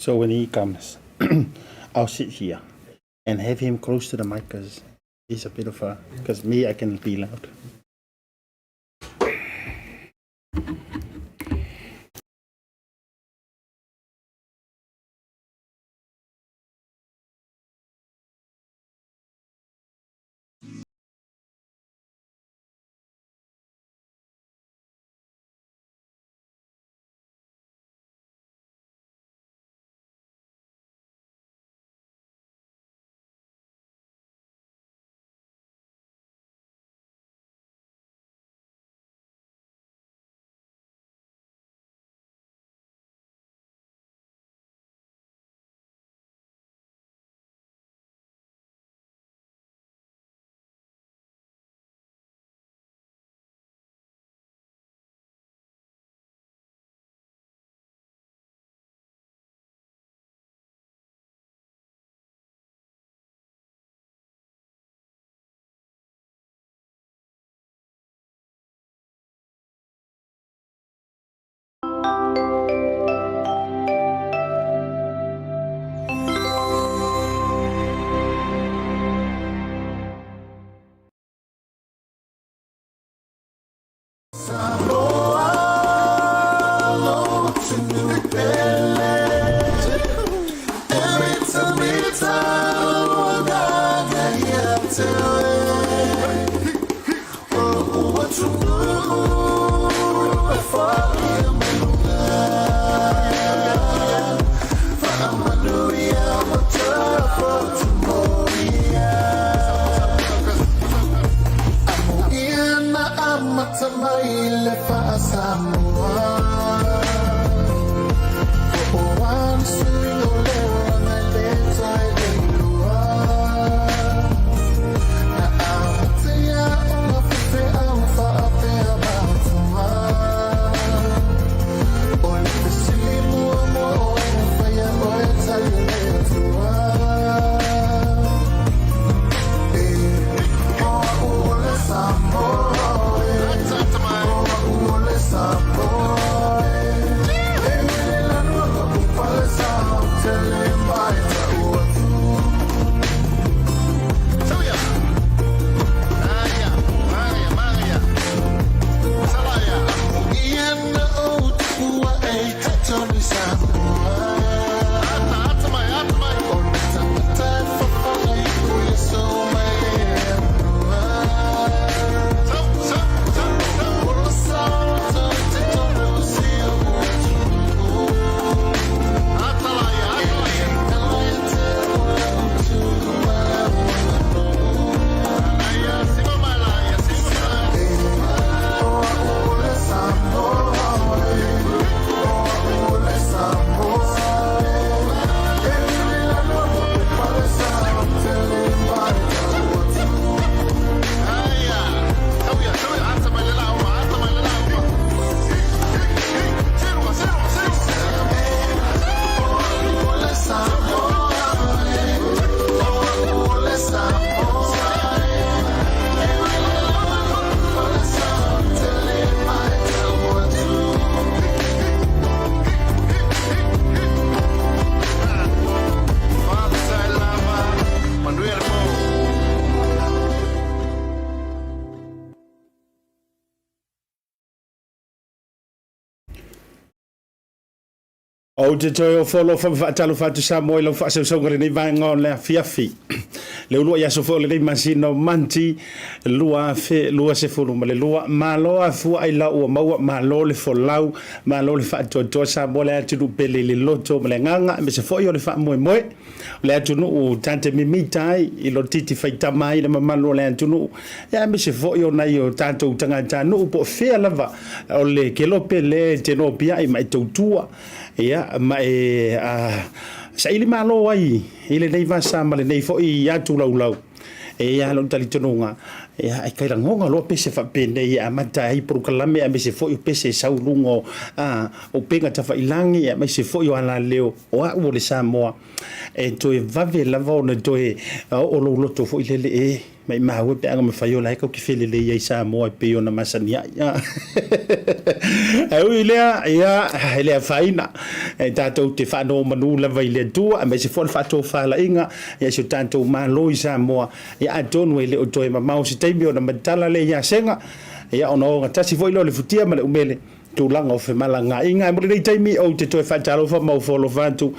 So when he comes, I'll sit here and have him close to the mic because he's a bit of a. Because me, I can be loud. Ou te toe ofo alofa ma faatalofa atu Samoa i lau faasausauga i lenei vaega o le afiafi. Le ulua i aso foi o lenei masina o Manti 2022. Malo afua ai lau ua maua, malo le folau, malo le faatoatoa Samoa le atunuu pele i le loto ma le agaga, aemaise foi o le faamoemoe. O le atunuu ta te mimita ai i lo titi faitama ai le mamalu o le atunuu, ia aemaise foi o nai o tatou tagatanuu po o fea lava o le kelope lea e te nopiai ma e tautua, ia, ma e saili malo ai i lenei vasa ma lenei foi atulaulau. E i ai lava lou talitonuga, Ia, e kai lagona loa pese faapenei e amata ai polokalame aemaise foi o pese e sau i luga o upega tafailagi aemaise foi o alaleo o au o le Samoa, e toe vave lava ona toe oo lou loto foi lele e maimau e pe a na mafai o la e tatou te felelei ai i Samoa e pei ona masani ai. Ae ui i lea, ia, e le afaina e tatou te faanonomanu lava i le Atua aemaise foi o le faatofalaiga i si o tatou Malo i Samoa. Ia atonu e le o toe mamao se taimi ona matala lea ia Sega, ia ona ogatasi foi lea o le futia ma le umele, tulaga o femalagaaiga. Ae mo lenei taimi, ou te toe faatalofa ma ofoalofa atu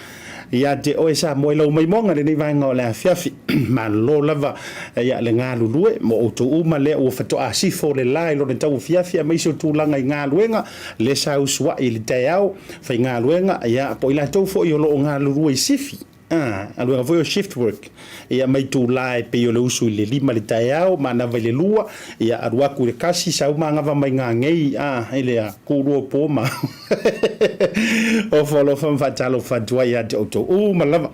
ia te oe Samoa i lau maimoaga i lenei vaega o le afiafi. Malo lava ia le galulue mo outou uma lea ua faatoa sifo le la i lona tauafiafi aemaise o tulaga i galuega lea sa usuai i le taeao faigaluega, ia po o i latou foi o lo o galulue i sifi. A, galuega foi o shift work, ia mai itula e pei o le usu i le 5 i le taeao, manava i le 2, ia alu atu i le 1, sau manava mai gagei, a, i le 2 o po ma ofo alofa ma faatalofa atu ai ia te outou uma lava.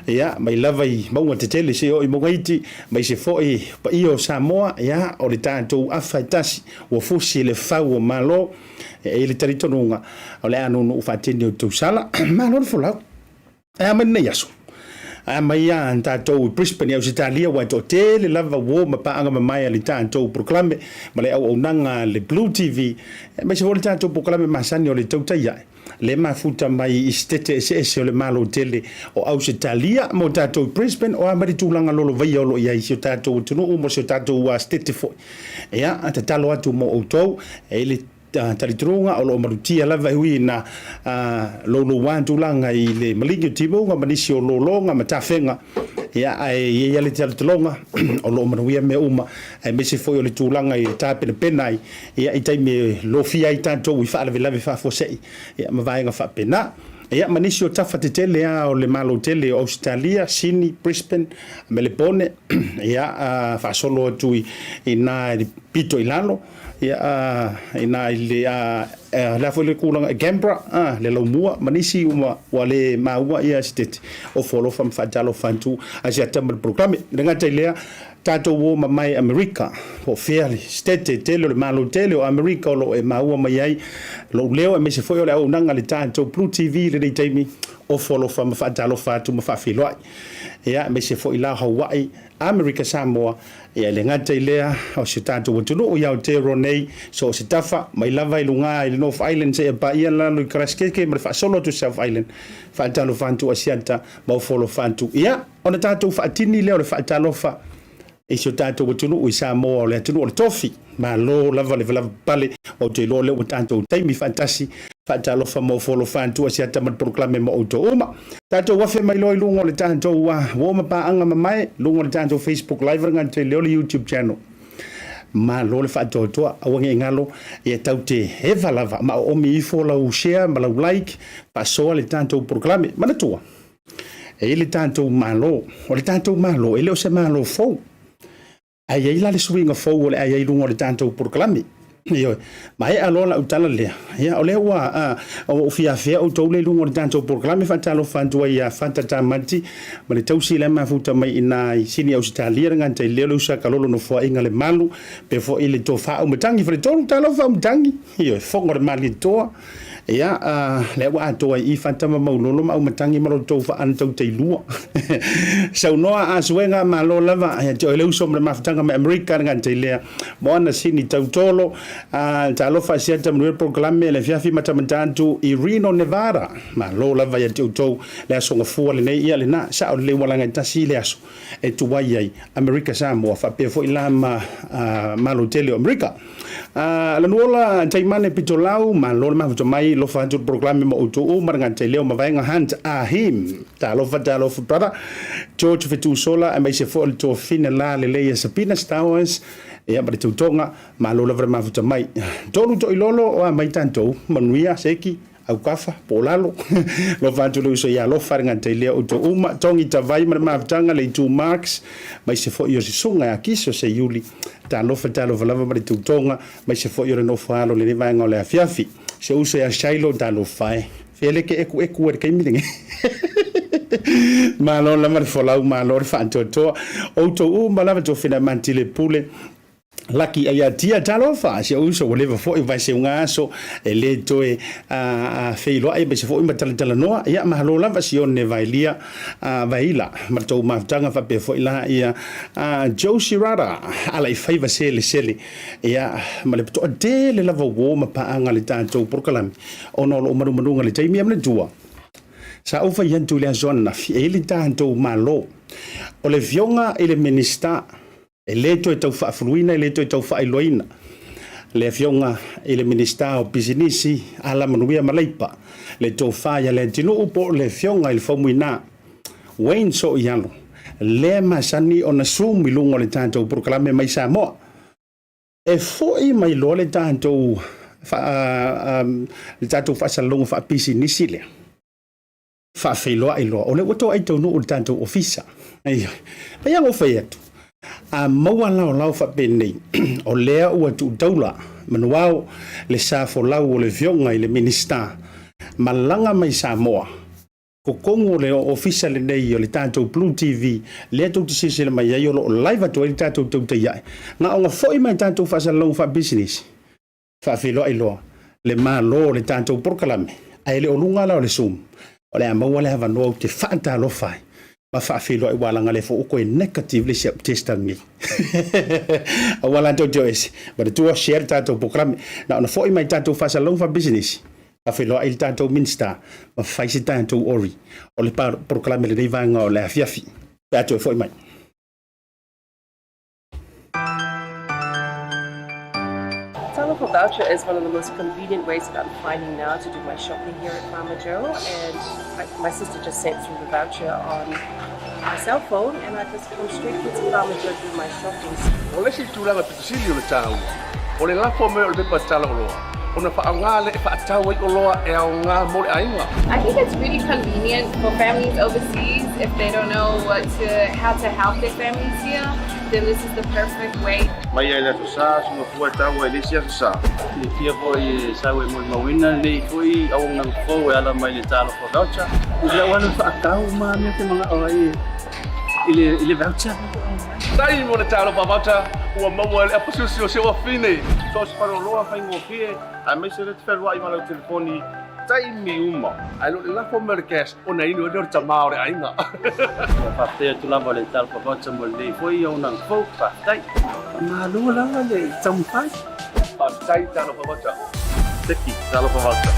Ia, mai lava i mauga tetele seia oo i mauga iti, aemaise foi paia o Samoa, ia, o le tatou afa e tasi, ua fusi le fau o Malo, e i ai le talitonuga, o le a nuunuu faatini o tausala. Malo le folau. E a mai lenei aso? A mai a tatou i Brisbane i Ausetalia ua e toatele lava uo ma paaga mamae a le tatou polokalame ma le auaunaga a le Blue TV aemaise foi le tatou polokalame masani o le Tautai Ae le mafuta mai i setete eseese o le Malo tele o Ausetalia mo tatou i Brisbane o a mai le tulaga lolovaia o lo o i ai i si o tatou atunuu mo si o tatou setete foi. Ia, tatalo atu mo outou e i le talitonuga o lo o malutia lava e ui ina louloua tulaga i le maligi o timuga ma nisi o lologa ma tafega, ia, ae i ai lava le talitologa o lo o manuia mea uma, aemaise foi o le tulaga i le tapenapena ai, ia, i taimi e lofia ai tatou i faalavelave faafuasei, ia, ma vaega faapena. Ia, ma nisi o tafa tetele lava o le Malo tele o Ausetalia, Sini, Brisbane, Melepone, ia, faasolo atu i ina i le pito i lalo, Ia, ina i le, le a foi le tulaga i Canberra, le Laumua ma nisi uma ua le maua ia sitete, ofo alofa ma faatalofa atu a si ata ma le polokalame. E le gata i lea, tatou o mamae Amerika, po o fea le sitete tele o le Malo tele o Amerika o lo o e maua mai ai lou leo aemaise foi o le auaunaga a le tatou Blue TV i lenei taimi, ofo alofa ma faatalofa atu ma faafeiloai. Ia, aemaise foi la Hawaii, Amerika Samoa, Ia, e le gata i lea, o si o tatou atunuu i Aotearoa nei, so o se tafa, mai lava i luga i le North Island seia paia lalo i Karasikeke ma le faasolo atu i South Island, faatalofa atu Asiata ma ofo-alofa atu. Ia, ona tatou faatini lea o le faatalofa i si o tatou atunuu i Samoa, o le atunuu o le tofi. Malo lava le valavapale, ou te iloa o lea ua tatou taimi faatasi. Faatalofa ma ofo-alofa atu Asiata ma le polokalame ma outou uma. Tatou afe mai loa i luga o le tatou uo ma paaga mamae, luga o le tatou Facebook Live le gata i lea o le YouTube channel. Malo le faatoatoa, aua ne i galo, ia tau te eva lava ma oomi ifo lau share ma lau like, faasoa le tatou polokalame. Manatua, e i ai le tatou Malo, o le tatou Malo e le o se Malo fou. Ae i ai la le suiga fou o le a i ai i luga o le tatou polokalame. Ioe. Maea loa lau tala lea, ia o lea ua ou fia afea outou lea i luga o le tatou polokalame faatalofa atu ai ia Fata Tamati ma le tausi la e mafuta mai i ina i Sini Ausetalia le gata i lea o le usa kalolo nofoaiga le malu pea foi le tofa Aumatangi Faletolu talofa Aumatangi ioe fofoga o le Malietoa Ia, lea ua atoa i i Fata ma Maulolo ma Aumatangi ma lo outou faanatau tailua. Saunoa Asuega, malo lava ia te oe le uso ma le mafutaga mai Amerika le gata i lea. Moana Sini Tautolo, talofa Asiata manuia le polokalame le afiafi matamata atu i Reno, Nevada. Malo lava ia te outou le aso gafua lenei. Ia lena, sao lelei ua laga e tasi le aso e tuai ai Amerika Samoa faapea foi la ma Malo tele o Amerika. Lanuola Taimane Pitolau, malo le mafuta mai, lofa atu le polokalame ma outou uma le gata i leo mavaega Hunt Ahim. Talofa, talofa brother. George Fetuusola, aemaise foi o le tofina la lelei a Sabina Stowers, ia ma le tautoga, malo lava le mafuta mai. Tolu Toilolo, o a mai tatou, manuia, seki, Aukafa, po o lalo. Alofa atu le uso ia alofa le gata i lea outou uma. Togi Tavai ma le mafutaga, le itu Marx, maise foi o Susuga ia Kiso Seiuli. Talofa, talofa lava ma le tautoga, maise foi o le nofo alo i lenei vaega o le afiafi. Si ou uso ia Shiloh, talofa e. Fea le ke eku eku e le taimi lenei. Malo lava le folau, malo le faatoatoa. Outou uma lava tofina mantile pule. Laki Aiatia, talofa, si ou uso ua leva foi vaeseuga aso e le toe feiloai aemaise foi ma talatalanoa. Ia, malo lava Sione Vaelia Vaeila ma le tou mafutaga faapea foi la ia Joe Shirata ala i faiva selesele ia ma le toatele lava uo ma paaga le tatou polokalame ona o loo manumanuga le taimi. Ia manatua sa ou fai atu i le aso ananafi e i ai le tatou Malo o le Afioga i le Minisita E le toe tau faafuluina, e le toe tau faailoaina le Afioga i le Minisita o Pisinisi, Alamanuia ma Leipa, le Tofa ia Leatinuu po o le Afioga i le Faumuina Wayne Sooialo, lea e masani ona zoom i luga o le tatou polokalame mai Samoa. E foi mai loa le tatou le tatou faasalalauga faapisinisi lea. Faafeiloai loa, o lea ua toai taunuu le tatou ofisa. Ioe. Pei lava ona ou fai atu, a maua laolao faapenei, o lea ua tuu taula manuao le sa folau o le Afioga i le Minisita, malaga mai Samoa, totonu o le ofisa lenei o le tatou Blue TV, lea tou te silasila mai ai o lo o live atu ai le tatou tautai ae. Na ona foi mai tatou faasalalauga faapisinisi, Faafeiloai loa le Malo o le tatou polokalame, ae le o luga la o le Zoom, o le a maua le avanoa ou te faatalofa ai ma faafeiloai ua laga le fo oko e negative le isi au test au nei. Aua la tou te o ese, manatua share le tatou polokalame. Na ona foi mai tatou faasalalauga faapisinisi, faafeiloai le tatou Minista ma fai se tatou ori o le polokalame i lenei vaega o le afiafi pe a toe foi mai. Talofa voucher is one of the most convenient ways that I'm finding now to do my shopping here at Farmer Joe. And I, my sister just sent through the voucher on my cell phone and I just come straight here to Farmer Joe to do my shopping. O le isi tulaga pito sili o le taua, o le lafo mai o le pepa tala oloa, ona faaaoga lea e faatau ai oloa e aoga mo le aiga. I think it's really convenient for families overseas if they don't know what to, how to help their families here, then this is the perfect way. Mai ai le Aso Sa, Aso Gafua e taua i le isi Aso Sa. Silafia foi e sau e molimauina lenei foi auaunaga fou e ala mai le Talofa Voucher. I lau alu faatau ma mea te manao ai i le, i le voucher. Tai mo le Talofa Voucher ua maua e le apasusi o si ou afine. So o se faleoloa faigofie aemaise le te fealuai ma lau telefoni taimi uma. Ae le o le lafo mai o le cash ona inu ai lea o le tama o le aiga. Ua faafetai atu lava le Talofa Voucher mo lenei foi auaunaga fou. Faafetai. Faamalo lava le taumafai. Faafetai Talofa Voucher. Teki Talofa Voucher.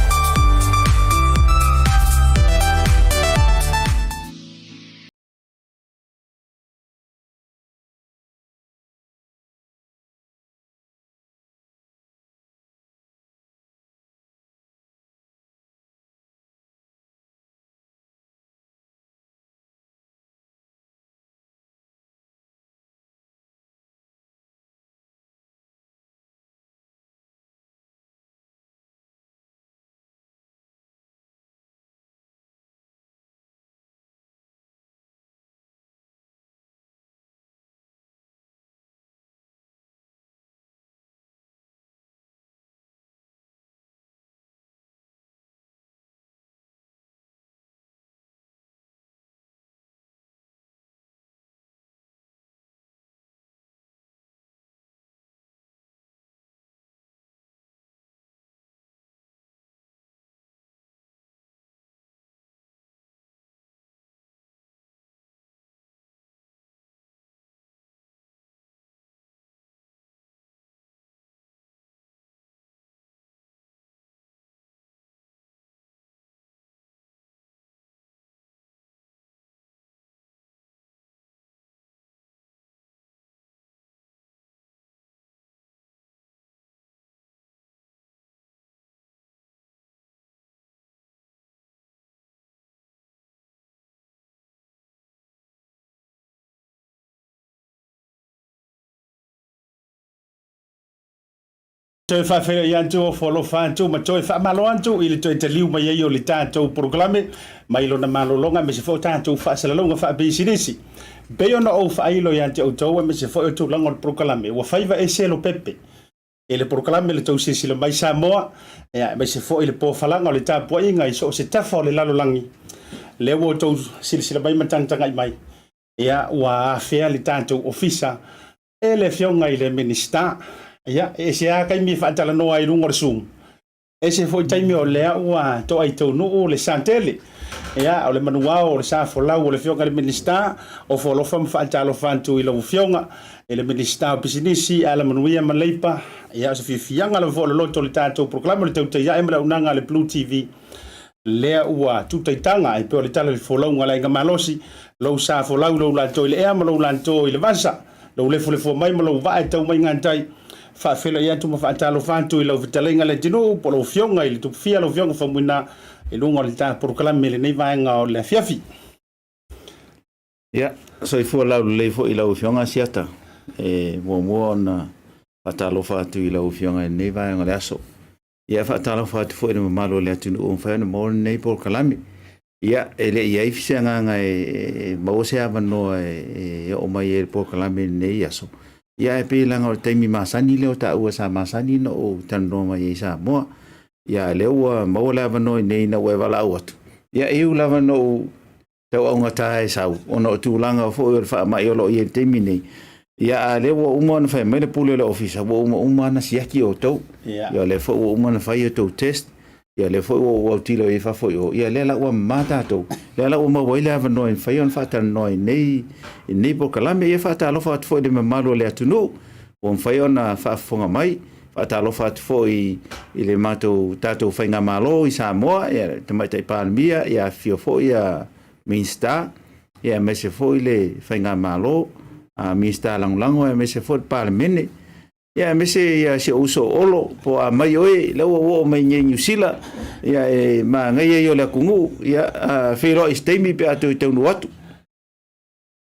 Toe faafeiloai atu o foalofa atu ma toe faamalo atu i le toe taliu mai ai o le tatou polokalame mai lona malologa aemaise foi o tatou faasalalauga faapisinisi. Pei ona ou faailo ia te outou aemaise foi o tulaga o le polokalame ua faiva ese lopepe i le polokalame le tou silasila mai Samoa, ia, aemaise foi le pofalaga o le tapuaiga i so o se tafa o le lalolagi. Lea ua outou silasila mai ma tagatagai mai, ia, ua afea le tatou ofisa. E le Afioga i le Minisita, ia, e ese lava taimi e faatalanoa ai i luga o le Zoom, ese foi taimi o lea ua to'a i taunuu le sa tele. Ia, o le manuao o le sa folau o le Afioga i le Minisita, ofo alofa ma faatalofa atu i lau Afioga i le Minisita o Pisinisi, Alamanuia ma Leipa. Ia, o se fiafiaga lava foi o le loto o le tatou polokalame o le Tautai Ae ma le Auaunaga a le Blue TV. Lea ua tutaitaga e pei o le tala i le folauga a le Aiga Malosi, lou sa folau i lou lato i le ea ma lou lato i le vasa, lou lefolefua mai ma lou vaa e tau mai gatai. Faafeiloai atu ma faatalofa atu i lau fetalaiga Leatinuu po o lau Afioga i le Tupufia, lau Afioga Faumuina i luga o le ta polokalame i lenei vaega o le afiafi. Ia, soifua laulelei foi i lau Afioga Asiata. E muamua ona faatalofa atu i lau Afioga i lenei vaega o le aso. Ia, e faatalofa atu foi i le mamalu o le atunuu ua mafai ona maua lenei polokalame. Ia, e le i i ai se agaga e maua se avanoa e oo mai ai i le polokalame i lenei aso. Ia, ae pei leaga o le taimi masani lea o taua sa masani ona ou talanoa mai ai i Samoa. Ia, a o lea ua maua le avanoa i nei ina ua e valaau atu. Ia, e ui lava ina ou tau augata e sau ona o tulaga foi o le faamai o lo o i ai i le taimi nei. Ia, a o lea ua uma ona fai mai le pule o le ofisa, ua uma uma ona siaki outou. Ia, o lea foi ua uma ona fai outou test. Ia, o lea foi ua ou autilo i ai fafo i o. Ia, lea la ua mama tatou. Lea la ua maua ai le avanoa e mafai ona faatalanoa i nei, i nei polokalame. Ia, faatalofa atu foi i le mamalu o le atunuu ua mafai ona faafofoga mai. Faatalofa atu foi i le matou tatou faigamalo i Samoa, ia le Tamaitai Palemia, ia afifio foi ia Minisita, ia aemaise foi le faigamalo, a Minisita Lagolago aemaise foi le Palemene. Ia aemaise ia si ou uso o Olo, po o a mai oe, lea ua oo mai nei i Niu Sila, ia e magaia ia o le atunuu, ia a feiloai i se taimi pe a toe taunuu atu.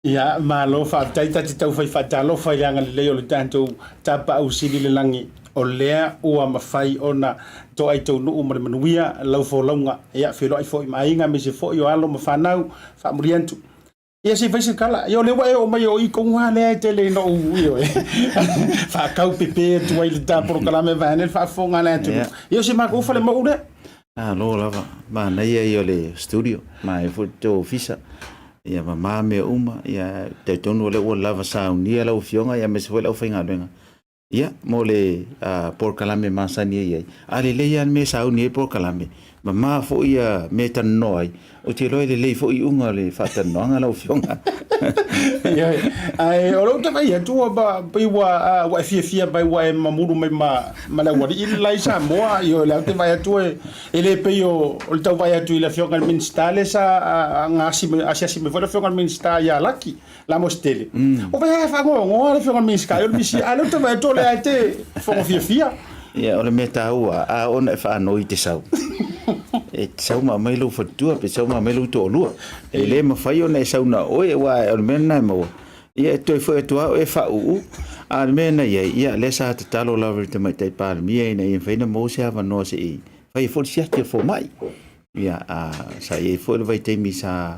Ia, malo faafetai ta te taufai faatalofa i le agalelei o le tatou Tapaau Sili i le Lagi, o lea ua mafai ona toa i tou nuu ma le manuia lau folauga. Ia, feiloai foi ma aiga aemaise foi o alo ma fanau, faamanuia atu. Ia se i fai se tala. Ia o lea ua e oo mai o i tonu lava lea e tele ina ou ioe faataupepe atu ai i le ta polokalame vaeane le faafofoga a le atunuu. Ia o si matou falemau lea. Malo lava, manaia ia o le studio, manaia foi le tou ofisa, ia mama mea uma, ia talitonu o lea ua lava saunia lau afioga ia aemaise foi le aufaigaluega, ia mo le polokalame masani e i ai. A lelei lava le mea e sauni ai le polokalame, mama foi ia mea e talanoa ai, Ou te iloa e lelei foi iuga o le faatalanoaga lau Afioga. Ioe, ae o lou tavaai atu ua pei ua ua e fiafia mai ua e mamulu mai ma ma le aualii le la i Samoa. Ioe, lea ou te vaai atu e e le pei o o le tau vaai atu i le Afioga i le Minisita lea sa gasi mai asiasi mai foi le Afioga i le Minisita ia Laki Lamositele. O vai e faanoanoa le Afioga i le Minisita o le misi, a o lea ou te vaai atu o lea e te fofoga fiafia. Ia, o le mea taua, a oo ina e faanoi i te sau, e te sau ma aumai lou faletua pe sau ma aumai lou toalua. E le mafai ona e sau na o oe, aua o le mea lena e maua, ia e toe foi atu lava oe e faauu. A o le mea na i ai, ia lea sa tatalo lava i le Tamaitai Palemia ina ia mafai ona maua se avanoa se i fai ai foi le siaki a le fomai. Ia, a, sa i ai foi le vaitaimi sa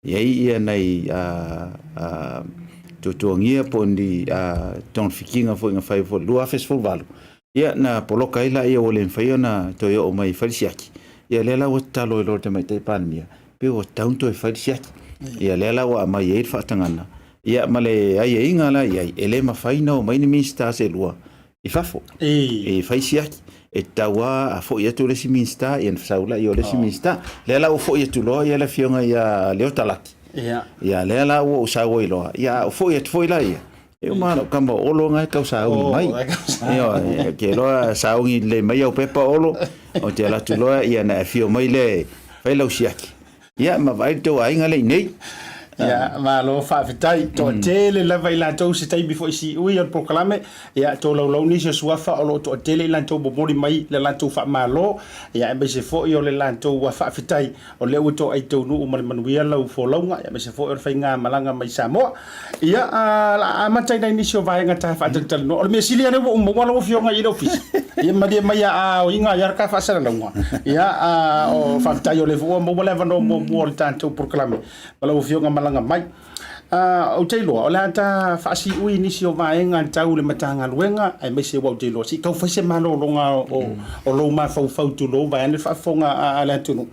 I ai ia nai tuatuagia po o ni togafitiga foi na fai foi i le 2018, ia na poloka ai laia ua le mafai ona toe oo mai e fai le siaki. Ia lea la ua tatalo ai loa le Tamaitai Palemia, pei ua tatau ona toe fai le siaki. Ia lea la ua aumai ai le faatagaga, ia ma le aiaiga la i ai, e le mafai ona omai ni Minisita se lua i fafo e fai siaki. E tatau lava a foi atu le isi Minisita, ia ona sau lea o le isi Minisita. Lea la ua foi atu loa le Afioga ia Leota Laki. Ia lea la ua ou sau ai loa, ia a ou foi atu foi la ia, e uma lou tama o Olo lena e tau sauni mai. Ioe, ou te iloa sauni lelei mai au pepa Olo, ou te alu atu loa ia ona e afio mai lea e fai lau siaki. Ia, ma vaai le tou aiga lea i inei. Ia, malo faafetai. Toatele lava i latou se taimi foi siui o le polokalame. Ia, tolaulau nisi o suafa o lo o toatele i latou momoli mai le latou faamalo, ia, aemaise foi o le latou faafetai o lea ua toai taunuu ma le manuia lau folauga, ia, aemaise foi o le faigamalaga mai Samoa. Ia, o le a amata i nai nisi o vaega ta faatalatalanoa. O le mea sili lava lea ua ou maua lau Afioga i le ofisa, ia malie mai a oiga ia ka faasalalauga. Ia, o faafetai o lea foi ua maua le avanoa muamua o le tatou polokalame ma lau Afioga malaga mai. Ou te iloa, o le a ta faasiui i nisi o vaega tau le Matagaluega, aemaise aua ou te iloa, se i tau fai se malologa o lou mafaufau tulou vaeane le faafofoga a le atunuu,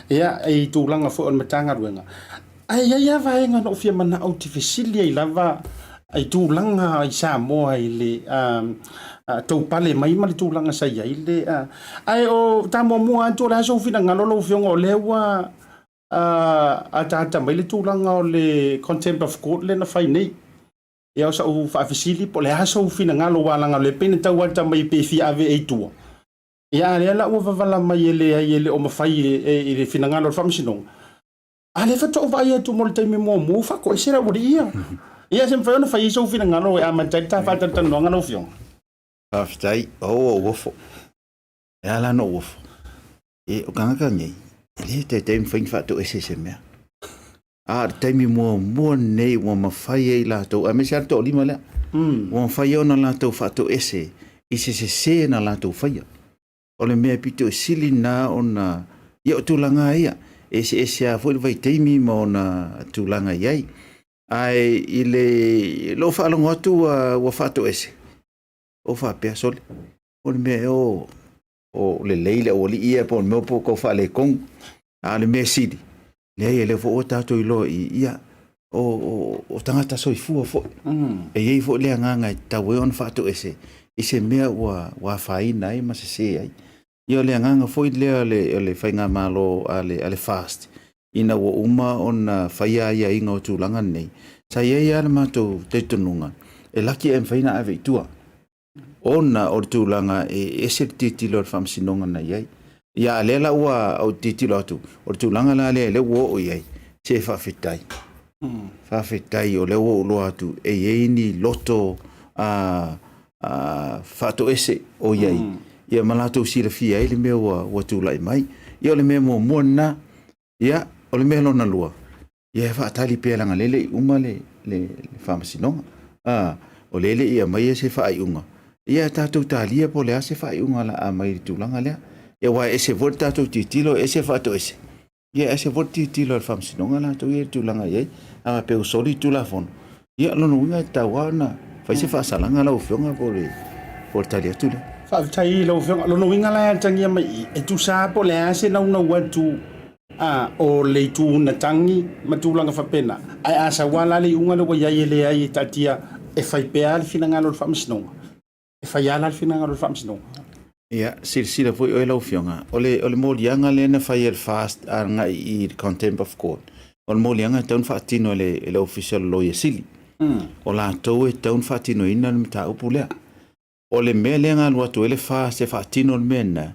ia, i tulaga foi o le Matagaluega. Ae i ai lava vaega na ou fia manao ou te fesili ai lava. I tulaga i Samoa i le tou pale mai ma le tulaga sa i ai le ae o ta muamua atu o le a sou finagalo lau Afioga o lea ua ataata mai le tulaga o le contempt of court lea na fai nei. Ia o sau faafesili po o le a sou finagalo aua leaga o lea pei na tau ata mai pe fia ave ea i tua. Ia a o lea la ua vavala mai e leai e le o mafai i le finagalo o le Faamasinoga. A lea faatoa ou vaai atu mo le taimi muamua ua faatoese le aualii ia. Ia se mafai ona fai ai sou finagalo e amata ai le ta faatalatalanoaga lau Afioga. Faafetai, o ou ofo. E ala ona ou ofo, e o tagata nei, e le taitai mafai ona faatoese i se mea. A o le taimi muamua lenei ua mafai ai latou, aemaise lava le toalima lea, ua mafai ai ona latou faatoese i se sese na latou faia. O le mea pito i sili lena ona, ia o tulaga lava ia, e eseese lava foi le vaitaimi ma ona tulaga i ai. Ae i le, lou faalogo atu ua, ua faatoese, ou faapea, sole, o le mea ea o, o lelei le aualii ia po o le mea po o tau faaletonu. A o le mea sili, leai o lea foi ua tatou iloa i i, ia, o, o, o tagata soifua foi. E i ai foi le agaga e tatau ai ona faatoese i se mea ua, ua afaina ai ma sese ai. Ia o le agaga foi lea o le, o le faigamalo a le, a le FAST, ina ua uma ona faia aiaiga o tulaga nei, sa i ai lava le matou talitonuga, e laki ae mafai ona ave i tua. Ona o le tulaga e ese le tilotilo a le Faamasinoga na i ai. Ia a o lea la ua ou tilotilo atu, o le tulaga la lea lea ua oo i ai, se faafetai. Faafetai o lea ua ou iloa atu e i ai ni loto faatoese o i ai, ia ma latou silafia ai le mea ua tulai mai. Ia o le mea muamua lena. Ia, o le mea lona lua, ia e faatali pea leaga o lea e le i uma le, le, le faamasinoga. A, o lea e le i aumaia se faaiuga. Ia tatou talia po o le a se faaiuga o le a aumai i le tulaga lea. Ia aua e ese foi le tatou tilotilo, e ese le faatoese. Ia e ese foi le tilotilo a le faamasinoga latou ia i le tulaga e i ai. A faapea ua soli le Tulafono, Ia, o lona uiga e tatau lava ona fai se faasalaga lau Afioga po o le, po o le tali atu lea. Faafetai i lau Afioga. O lona uiga la e atagia mai i i, e tusa lava po o le a se naunau atu a o le itu na tagi ma tulaga faapena, ae a sau lava la le iuga lea ua i ai e leai e taatia e fai pea le finagalo o le Faamasinoga. E fai lava la le finagalo o le Faamasinoga. Ia, silasila foi oe lau Afioga, o le, o le moliaga lea na fai e le FAST agai i le Contempt of Court, o le moliaga e tatau ona faatino e le, e le Ofisa o le Loia Sili. O latou e tatau ona faatinoina le mataupu lea. O le mea lea na alu atu ai le FAST e faatino le mea lena,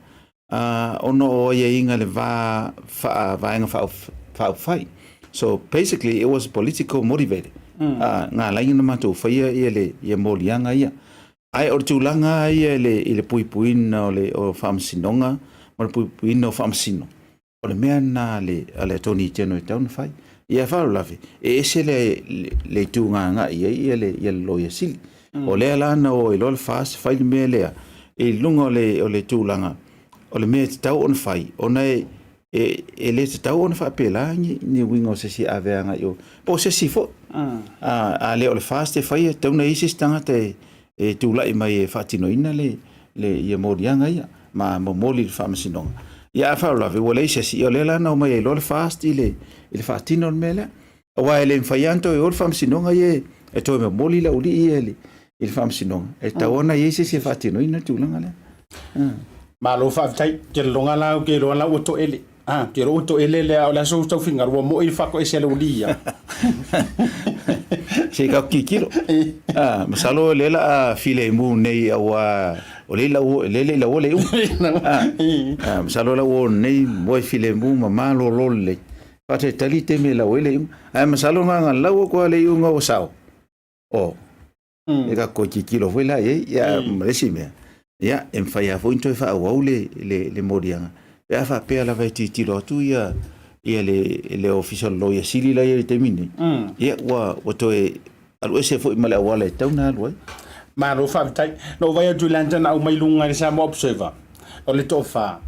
ona o aiaiga i le va faa-Vaega Faaupufai. So basically it was political motivated. Na ala ai ona matou faia ia le ia moliaga ia. Ae o le tulaga lava ia i le i le puipuina o le o Faamasinoga ma le puipuina o Faamasino, o le mea lena a le a le Attorney General e tatau ona fai. Ia faalavelave, e ese le le itu na agai i ai ia le ia le Loia Sili. O lea la na o ai loa le FAST fai le mea lea i luga o le o le tulaga o le mea e tatau ona fai ona e e, e le tatau ona faapela ni, ni uiga o se isi e ave agai i o, po o se isi foi. A, a le o le FAST e faia, e tatau ona i ai se isi tagata e, e tulai mai e faatinoina le, le, ia moliaga ia, ma momoli i le faamasinoga. Ia a faalavelave ua leai se isi, ia o lea la na omai ai loa le FAST i le, i le faatino o le mea lea. Aua e le mafai lava ona toe o le faamasinoga ia e toe momoli le aualii ia i le, i le faamasinoga. E tatau ona i ai se isi e faatinoina le tulaga lea. Malo faafetai. Ou te lagona la ou te iloa la ua toele. Ah, ou te iloa ua toele lea o le aso tau finagalo ua moi le faatoese a le aualii ia. Se i tatou tilotilo. Ah, masalo o lea la a filemu nei aua o lea lau lea le lau le iuga. Ah, ah, masalo la ua nei moe filemu ma malolo lelei. Faatalitali taimi e lau ai le iuga. Ae masalo na ona lau atu lava le iuga ua sao. O, e tatou toe tilotilo foi la i ai, ia ma le isi mea, ia, e mafai lava foi ona toe faaauau le, le, le moliaga, pe a faapea lava e tilotilo atu ia, ia le, le Ofisa o le Loia Sili la e i ai i le taimi lenei, ia, ua, ua toe alu ese foi ma le auala e tatau ona alu ai. Malo faafetai. Na ou vaai atu i le ata na aumai i luga i le Samoa Observer, o le toafa.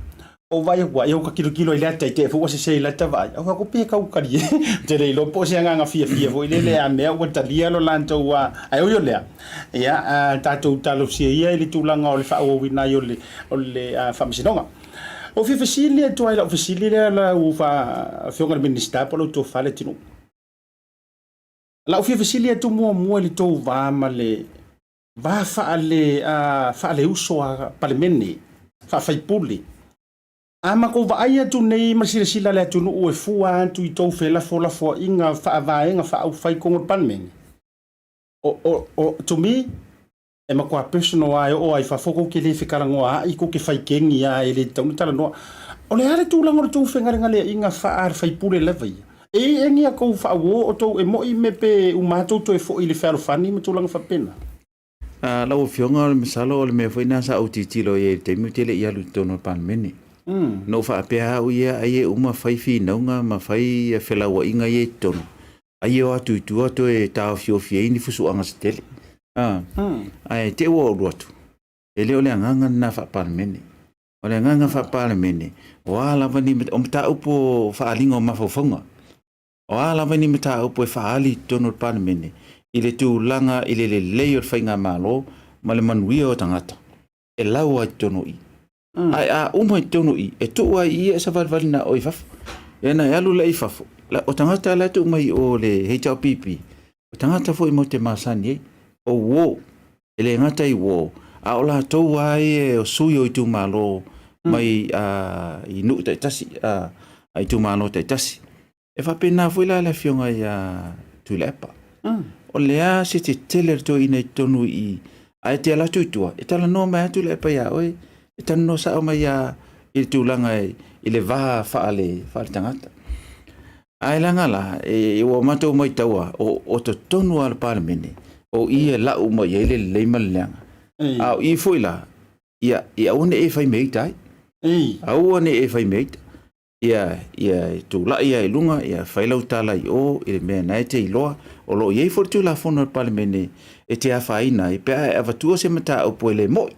Ou vaai atu ai, ou ka kilokilo i le ata i te i foi ua sese i lata vaai. Ou fai atu, pe kau kali e. Ou te le iloa po o se agaga fiafia foi lele a mea ua talia lo latou a, ae ui o lea, ia, tatou talosia ia i le tulaga o le faaauauina ai o le, o le faamasinoga. Ou fia fesili atu ai i lau fesili lea lau Afioga i le Minisita po o lau tofa Leatinuu. Lau fia fesili atu muamua i le tou va ma le va faale faaleuso a Palemene, faafaipule. A matou vaai atu nei ma le silasila a le atunuu e fua atu i tou felafolafoaiga faavaega faaupufai i totonu o le Palemene, o, o, o, to me, e matua personal lava e oo lava i fafo tou te le fetalanoaai, tou te fai kegi lava e le tatau ona talanoa. O le a le tulaga o le tou fegalegaleaiga faa-faipule lava ia? E i ai ni a tou faauo o tou e moi me pe uma lava tou toe foi i le fealofani ma tulaga faapena? Lau Afioga, o le masalo o le mea foi lena sa ou tilotilo i ai i le taimi ou te le i alu i totonu o le Palemene. Na ou faapea au ia, ai e uma fai finauga ma fai felauaiga ia i totonu, ai e o atu i tua toe taofiofi ai ni fusuaga se tele. Ae te i ua ou alu atu, e le o le agaga lena faa-Palemene. O le agaga faa-Palemene, o a lava ni o mataupu o faaaliga o mafaufauga, o a lava ni mataupu e faaali i totonu o le Palemene i le tulaga i le lelei o le faigamalo ma le manuia o tagata, e lau lava i totonu i i. Ae a uma i totonu i i, e tuu lava i i e savalivali na o i fafo. Ia na e alu la i fafo, o tagata la e tuu mai i o le HRPP, o tagata foi matou te masani ai, o uo, e le gata i uo, a o latou lava ia o sui o itumalo mai i nuu taitasi, a itumalo taitasi. E faapena foi la le afioga ia Tuilaepa. O le a se tetele o le toeaina i totonu i i, ae te alu atu i tua, e talanoa mai lava Tuilaepa ia oe, e talanoa sao mai lava i le tulaga i le va faaletagata. Ae leaga la, e, ua matou maitaua, o totonu lava o le Palemene, o i e lau mai ai le lelei ma le leaga. A o i foi la, ia, ia aua ne i e fai mea ita ai. Aua ne i e fai mea ita. Ia, ia tulai lava i luga, ia fai lau tala i o i le mea na e te iloa. O lo o i ai foi le Tulafono a le Palemene e te afaina ai pe a e avatua se mataupu e le moi.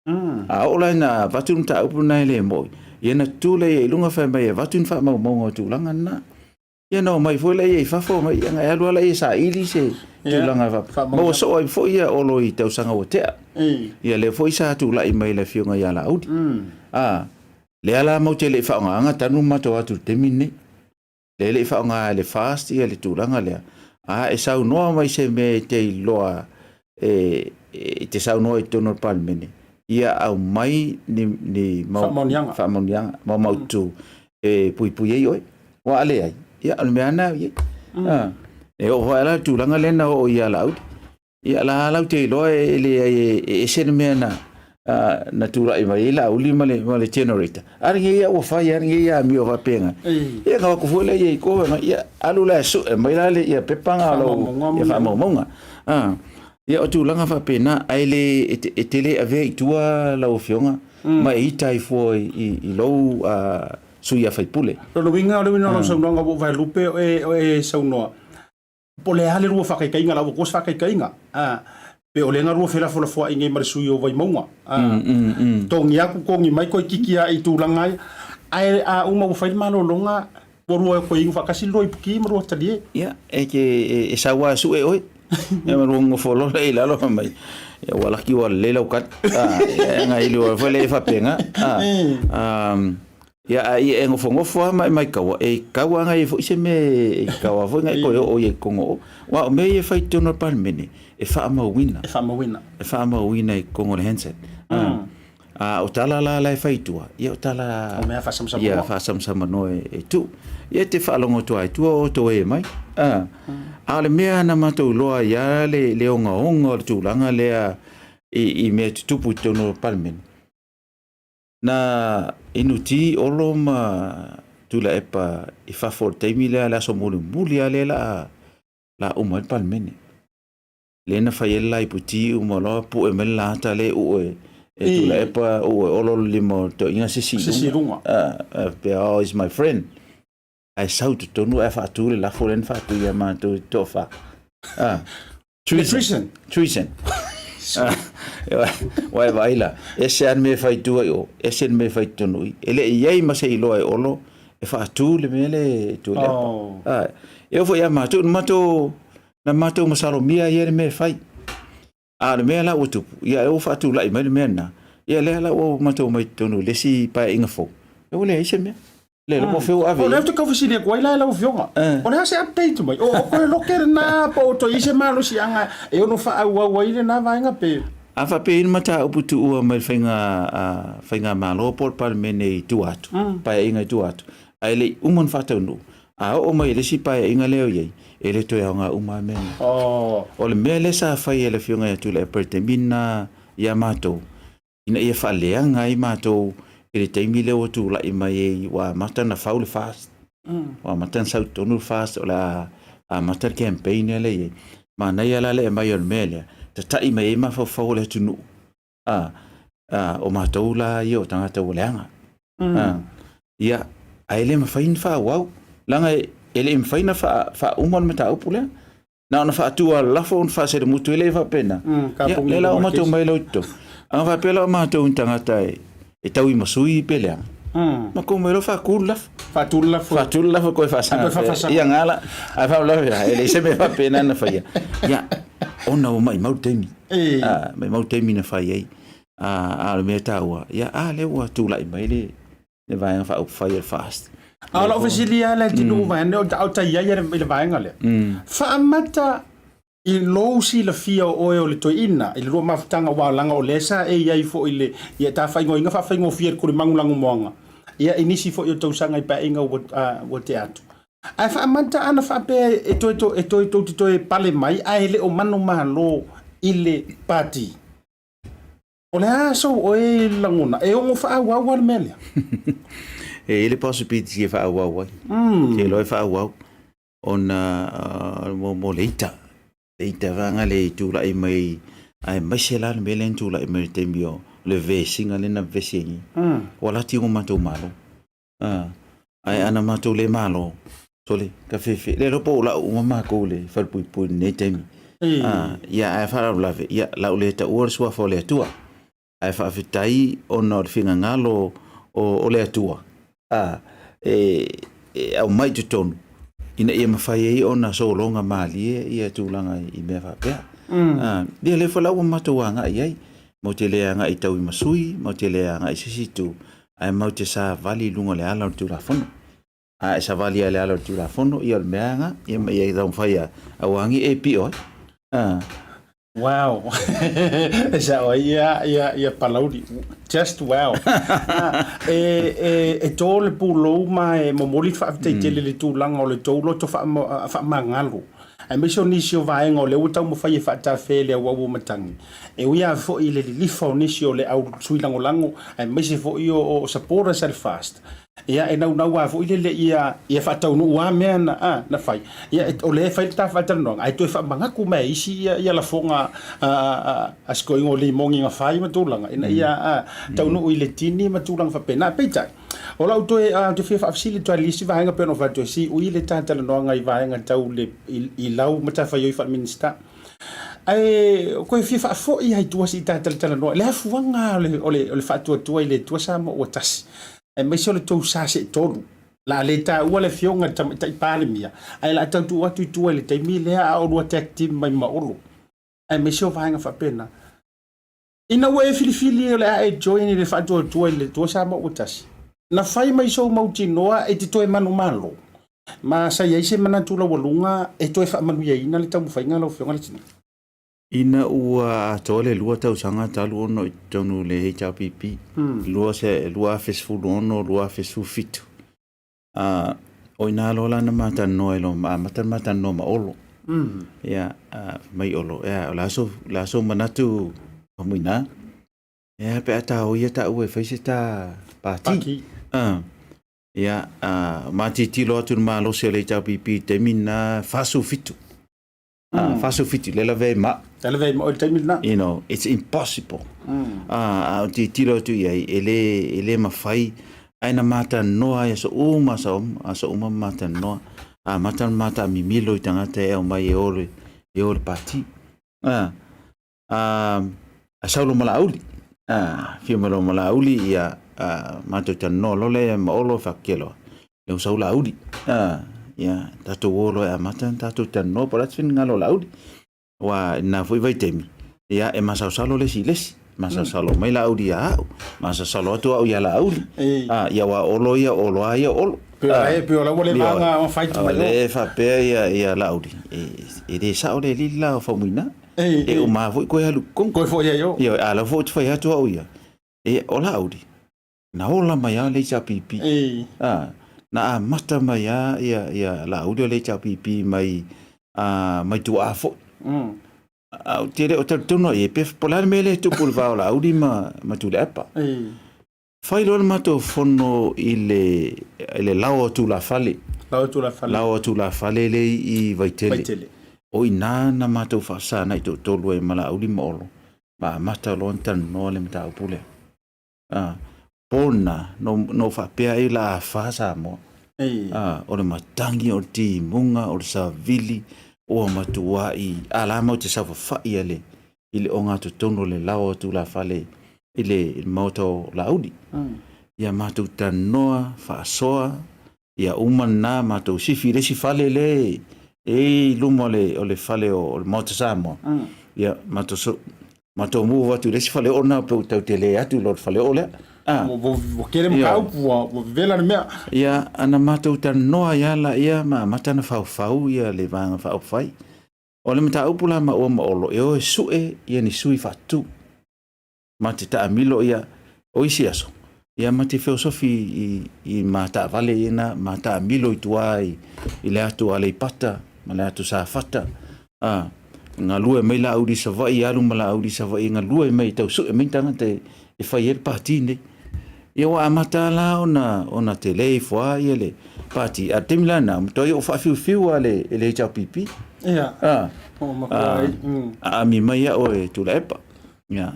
A oo la ina avatu le mataupu lena e le moi, ia ona tu lea i luga fai mai e avatu ni faamaumauga o tulaga lena. Ia ona omai foi lea i fafo, omai, ia ona e alu lava lea e saili se tulaga faapea. Maua soo ai foi ia Olo i tausaga ua tea. Ia lea foi sa tulai mai le afioga ia Laauli. A, lea la matou te le i faaaogaina tanu ma matou atu i le taimi lenei. Lea e le i faaaoga e le FAST ia le tulaga lea. A e saunoa mai se mea e te iloa e te saunoa i totonu o le Palemene, ia aumai ni mau faamaoniaga, faamaoniaga ma mautu e puipui ai oe. Aua a leai, ia o le mea lava lena e i ai. Mm. E oo foi la le tulaga lea na oo ia Laauli. Ia la lau te iloa e leai e ese le mea na na tulai mai ai Laauli ma le ma le generator. A lenei ia ua fai a lenei ia amio faapena. Ia na o atu foi lea i ko ia alu la e sue mai la le ia pepa na lou ia faamaumauga. Ia o tulaga faapena ae le e te le avea i tua lau afioga ma e ita ai fua i lou sui a faipule. Lona uiga o le uiga o lau saunoaga ua ou vaelupe o e saunoa po o le a le lua faataitaiga la ua tua se faataitaiga pe o lea na lua felafolafoai nei ma le sui o Vaimauga togi atu togi mai toeitiiti lava i tulaga ia ae a uma ua fai le malologa ua lua toe inu faatasi le lua iputi ma lua talie. Ia, e te e sau lava e sue oe. Ia ma lua nofo loa lea i lalo fai mai, ia ua laki ua lelei lau kali. Ia na ili oe foi lea e faapena. Ia a ia e nofonofo lava ma e maitaua, e tau lava na i ai foi se mea e tau lava foi na e toe oo i ai i totonu o o. Aua o mea ia e fai i totonu o le Palemene, e faamauina. E faamauina. E faamauina i totonu o le Hansard. A o tala la la e fai i tua, ia o tala O mea faasamasama ia faasamasama e tuu. Ia e te faalogo atu lava i tua o outou e mai. A o le mea na matou iloa ai lava le ogaoga o le tulaga lea i mea tutupu i totonu o le Palemene, Na inuti Olo ma Tuilaepa i fafo o le taimi lea, le aso mulimuli lava lea la a uma ai le Palemene. Lea na fai ai le laiputi uma loa pue mai le laata lea uu e Tuilaepa, uu e Olo le lima o le toeaina se isi i luga. Faapea, oh, he's my friend. Ae sau i totonu ae faatu le lafo lea na faatu ia matou e toafa. Treason. Treason. Ua e vaai la, ese lava le mea e fai i tua i o, ese le mea e fai i totonu i. E le i i ai ma se iloa e Olo e faatu le mea lea e Tuilaepa. Oh. E oo foi ia matou, na matou masalomia ia le mea e fai. A o le mea la ua tupu, ia ua faatulai mai le mea lena, ia lea la ua matou omai i totonu i le isi paeaiga fou, ua leai se mea. Le iloa po o fea ua ave O i lea ai. ou te tau fesili atu ai la e lau Afioga, o le a se update mai? O toe loke lena po o toe i ai se malosiaga e ono faaauau ai lena vaega pe? A faapea e i ai ni mataupu tuua mai le faiga faigamalo po o le Palemene i tua atu, paeaiga i tua atu, ae le i uma ona faataunuu, a oo mai i le isi paeaiga lea o i ai, e le toe aoga uma lava mea na. O le mea lea sa fai e le Afioga ia Tuilaepa i le taimi lena ia matou, ina ia faaleaga ai matou i le taimi lea ua tulai mai ai ua amata ona fau le FAST, ua amata ona sau i totonu le FAST o le a amata le campaign lea e i ai. Manaia la le aumai o le mea lea, tata'i mai ai mafaufau o le atunuu, a, o matou la ia o tagata ua leaga. Ia, ae le mafai ona faaauau, leaga e le i mafai ona faauma le mataupu lea. Na ona faatu lava o le lafo ona faaselemutu ai lea faapena. Ia, lea la ua matou omai loa i totonu. A na faapea la o matou ni tagata e tauimasui pe leaga, matou omai loa faatu le lafo. Faatu le lafo. Faatu le lafo toe faasaga. Toe faasaga. Ia nga la. Ae faalavelave la, e leai se mea faapena na faia. Ia, ona ua maimau le taimi. Ah, maimau le taimi na fai ai. Ah, a o le mea taua, ia, a lea ua tulai mai le le Vaega Faaupufai o le FAST. A o lau fesili lava Leatinuu vaeane o ta i ai i le vaega lea, faamata i lou silafia o oe o le toeaina i le lua mafutaga aua leaga o lea sa e i ai foi i le ia ta faaigoaina faafaigofie e le Kulimagu Lagumoaga ia i nisi foi o tausaga i paeaiga ua tea atu. Ae faamata ana faapea e toe e toe tou te toe pale mai ae le o manumalo i le Pati. O le a sou oe lagona e ono faaauau lava le mea lea? E i ai le possibility e faaauau ai. Ou te iloa e faaauau ona mo le ita. Le ita vaega lea i tulai mai aemaise la le mea lea na tulai mai i le taimi o le vesiga lea na vevesi ai nei. Ua lati o matou malo. Ae ana matou le malo, sole, ka fefe, le iloa po o lau uma matou i le falepuipui i lenei taimi. Ia, ae faalavelave, ia, lau le taua le suafa o le Atua. Ae faafetai ona o le finagalo o le Atua, e aumai i totonu ina ia mafai ai ona sologa malie ia tulaga i mea faapea. Ia, lea foi la ua matou agai i ai, matou te le agai i tauimasui, matou te le agai i se isi itu, ae matou te savali i luga o le ala o le Tulafono. A e savali lava i le ala o le Tulafono, ia o le mea lava lena, ia ma ia taumafai lava, aua ne i e pio ai. Ah. Wow. E sao ai ia, ia, ia Palauli. Just wow. Ah, e, e, e tō le pulou ma e momoli le faafetai tele i le tulaga o le tou loto faamagalo. Aemaise o nisi o vaega o lea ua taumafai e faatafea i le auau o matagi. E ui lava foi i le lilifa o nisi o le au sui lagolago, aemaise foi o supporters a le FAST, ia e naunau lava foi lele ia ia faataunuu lava mea na, a, na fai. Ia o lea e fai le ta faatalanoaga, ae toe faamanatu mai e isi ia, ia lafoga a, a, a si toeaina o Limoni na fai ma tulaga, ina ia a, taunuu i le tini ma tulaga faapena. Peitai, O lau toe, ou te fia faafesili atu lava i le isi vaega pei ona ou fai atu ai, siui le ta talanoaga i vaega tau le, i lau matafaioi faa-Minisita. Ae koe fia faafoi lava i tua se i ta talatalanoa i le afuaga o le, o le, o le faatuatua i le Atua Samoa ua tasi, aemaise o le tou sa seetolu. O le a le taua le Afioga i le Tamaitai Palemia, ae o le a tau tuu atu i tua i le taimi lea a o lua tag team mai ma Olo, aemaise o vaega faapena. Ina ua e filifili o le a e join i le faatuatua i le Atua Samoa ua tasi, na fai mai sou mautinoa e te toe manumalo, ma sa i ai se manatu laualuga e toe faamanuiaina le taumafaiga lau Afioga Letina? Ina ua atoa le lua tausaga talu ona i totonu o le HRPP, 2016, 2017, A, o ina loa la na ma talanoa ai loa, amata ona ma talanoa ma Olo. Ia, fai mai Olo, ea, o le a sou, o le a sou manatu Faumuina? Ea, pe a ta o ia taua e fai se ta pati. Pati. A, ia, a, ma tilotilo atu i le malosi o le HRPP i le taimi lena, 47. 47, lea lavea ai ma au. Lea lavea ai ma oe i le taimi lena. You know, it's impossible. A ou tilotilo atu i ai, e le, e le mafai, ae na ma talanoa i aso uma, aso uma, aso uma ma talanoa. Amata ona ma taamimilo i tagata e aumai e o le, e o le pati. A sau loa ma Laauli, afio mai loa ma Laauli, ia, matou talanoa loa lea ma Olo, faapea loa, lea ua sau Laauli, ia, tatou o loa e amata ona tatou talanoa po o le a se finagalo o Laauli. Aua i lena foi vaitaimi, ia, e masalosalo le isi i le isi, masalosalo mai Laauli ia au, masalosalo atu au ia Laauli, ia aua o Olo ia, o Olo lava ia o Olo. Pei o la ua leva ona fai mai. O lea e faapea ia Laauli, e le sao le alii le la o Faumuina. E uma foi koe alu i totonu. Koe foi ai o. Ioe, a o la foi ou te fai atu au ia, e, o Laauli, na ola mai lava le HRPP. Na amata mai lava ia Laauli o le HRPP mai, mai tuaa foi. Ae ou te le o talitonu i ai, pe po o le a le mea lea e tupu i le va o Laauli ma Tuilaepa. Fai loa le matou fono i le lao o tulafale. Lao o tulafale. Lao o tulafale lea i Vaitele. Vaitele. O i ina na matou faasaga i toatolu ai ma Laauli ma Olo, ma amata loa ona talanoa le mataupu lea. A, po lena, na ou faapea ai o le a afa Samoa. A, o le matagi, o le timuga, o le savili, ua matuai, a la matou te saofafai i le ogatotonu o le lao o tulafale i le maota o Laauli. Ia matou talanoa, faasoa, ia uma lena matou sifi i le isi fale lea e i luma o le fale o le Maota Samoa. Ia matou matou move atu i le isi faleoo lena pe ua tau tele atu i lo le faleoo lea. Ua tele mataupu, ua vevela le mea. Ia, ana matou talanoa ai lava laia ma amata ona faufau le Vaega Faaupufai. O le mataupu la maua ma Olo, e o e sue ia ni sui faatu. Ma te taamilo ia, o isi aso, ia ma te feosofi i ma taavale ia na, ma taamilo i tua i le atu Aleipata ma le atu Safata, a, galue mai Laauli i Savaii, alu ma Laauli i Savaii, galue mai, tau sue mai ni tagata e fai ai le pati nei. Ia ua amata la ona tele ifo lava ia le pati. A o le taimi la lena, ua matuai ou faafiufiu lava e le HRPP. Ia. A, aami mai au e Tuilaepa. Ia.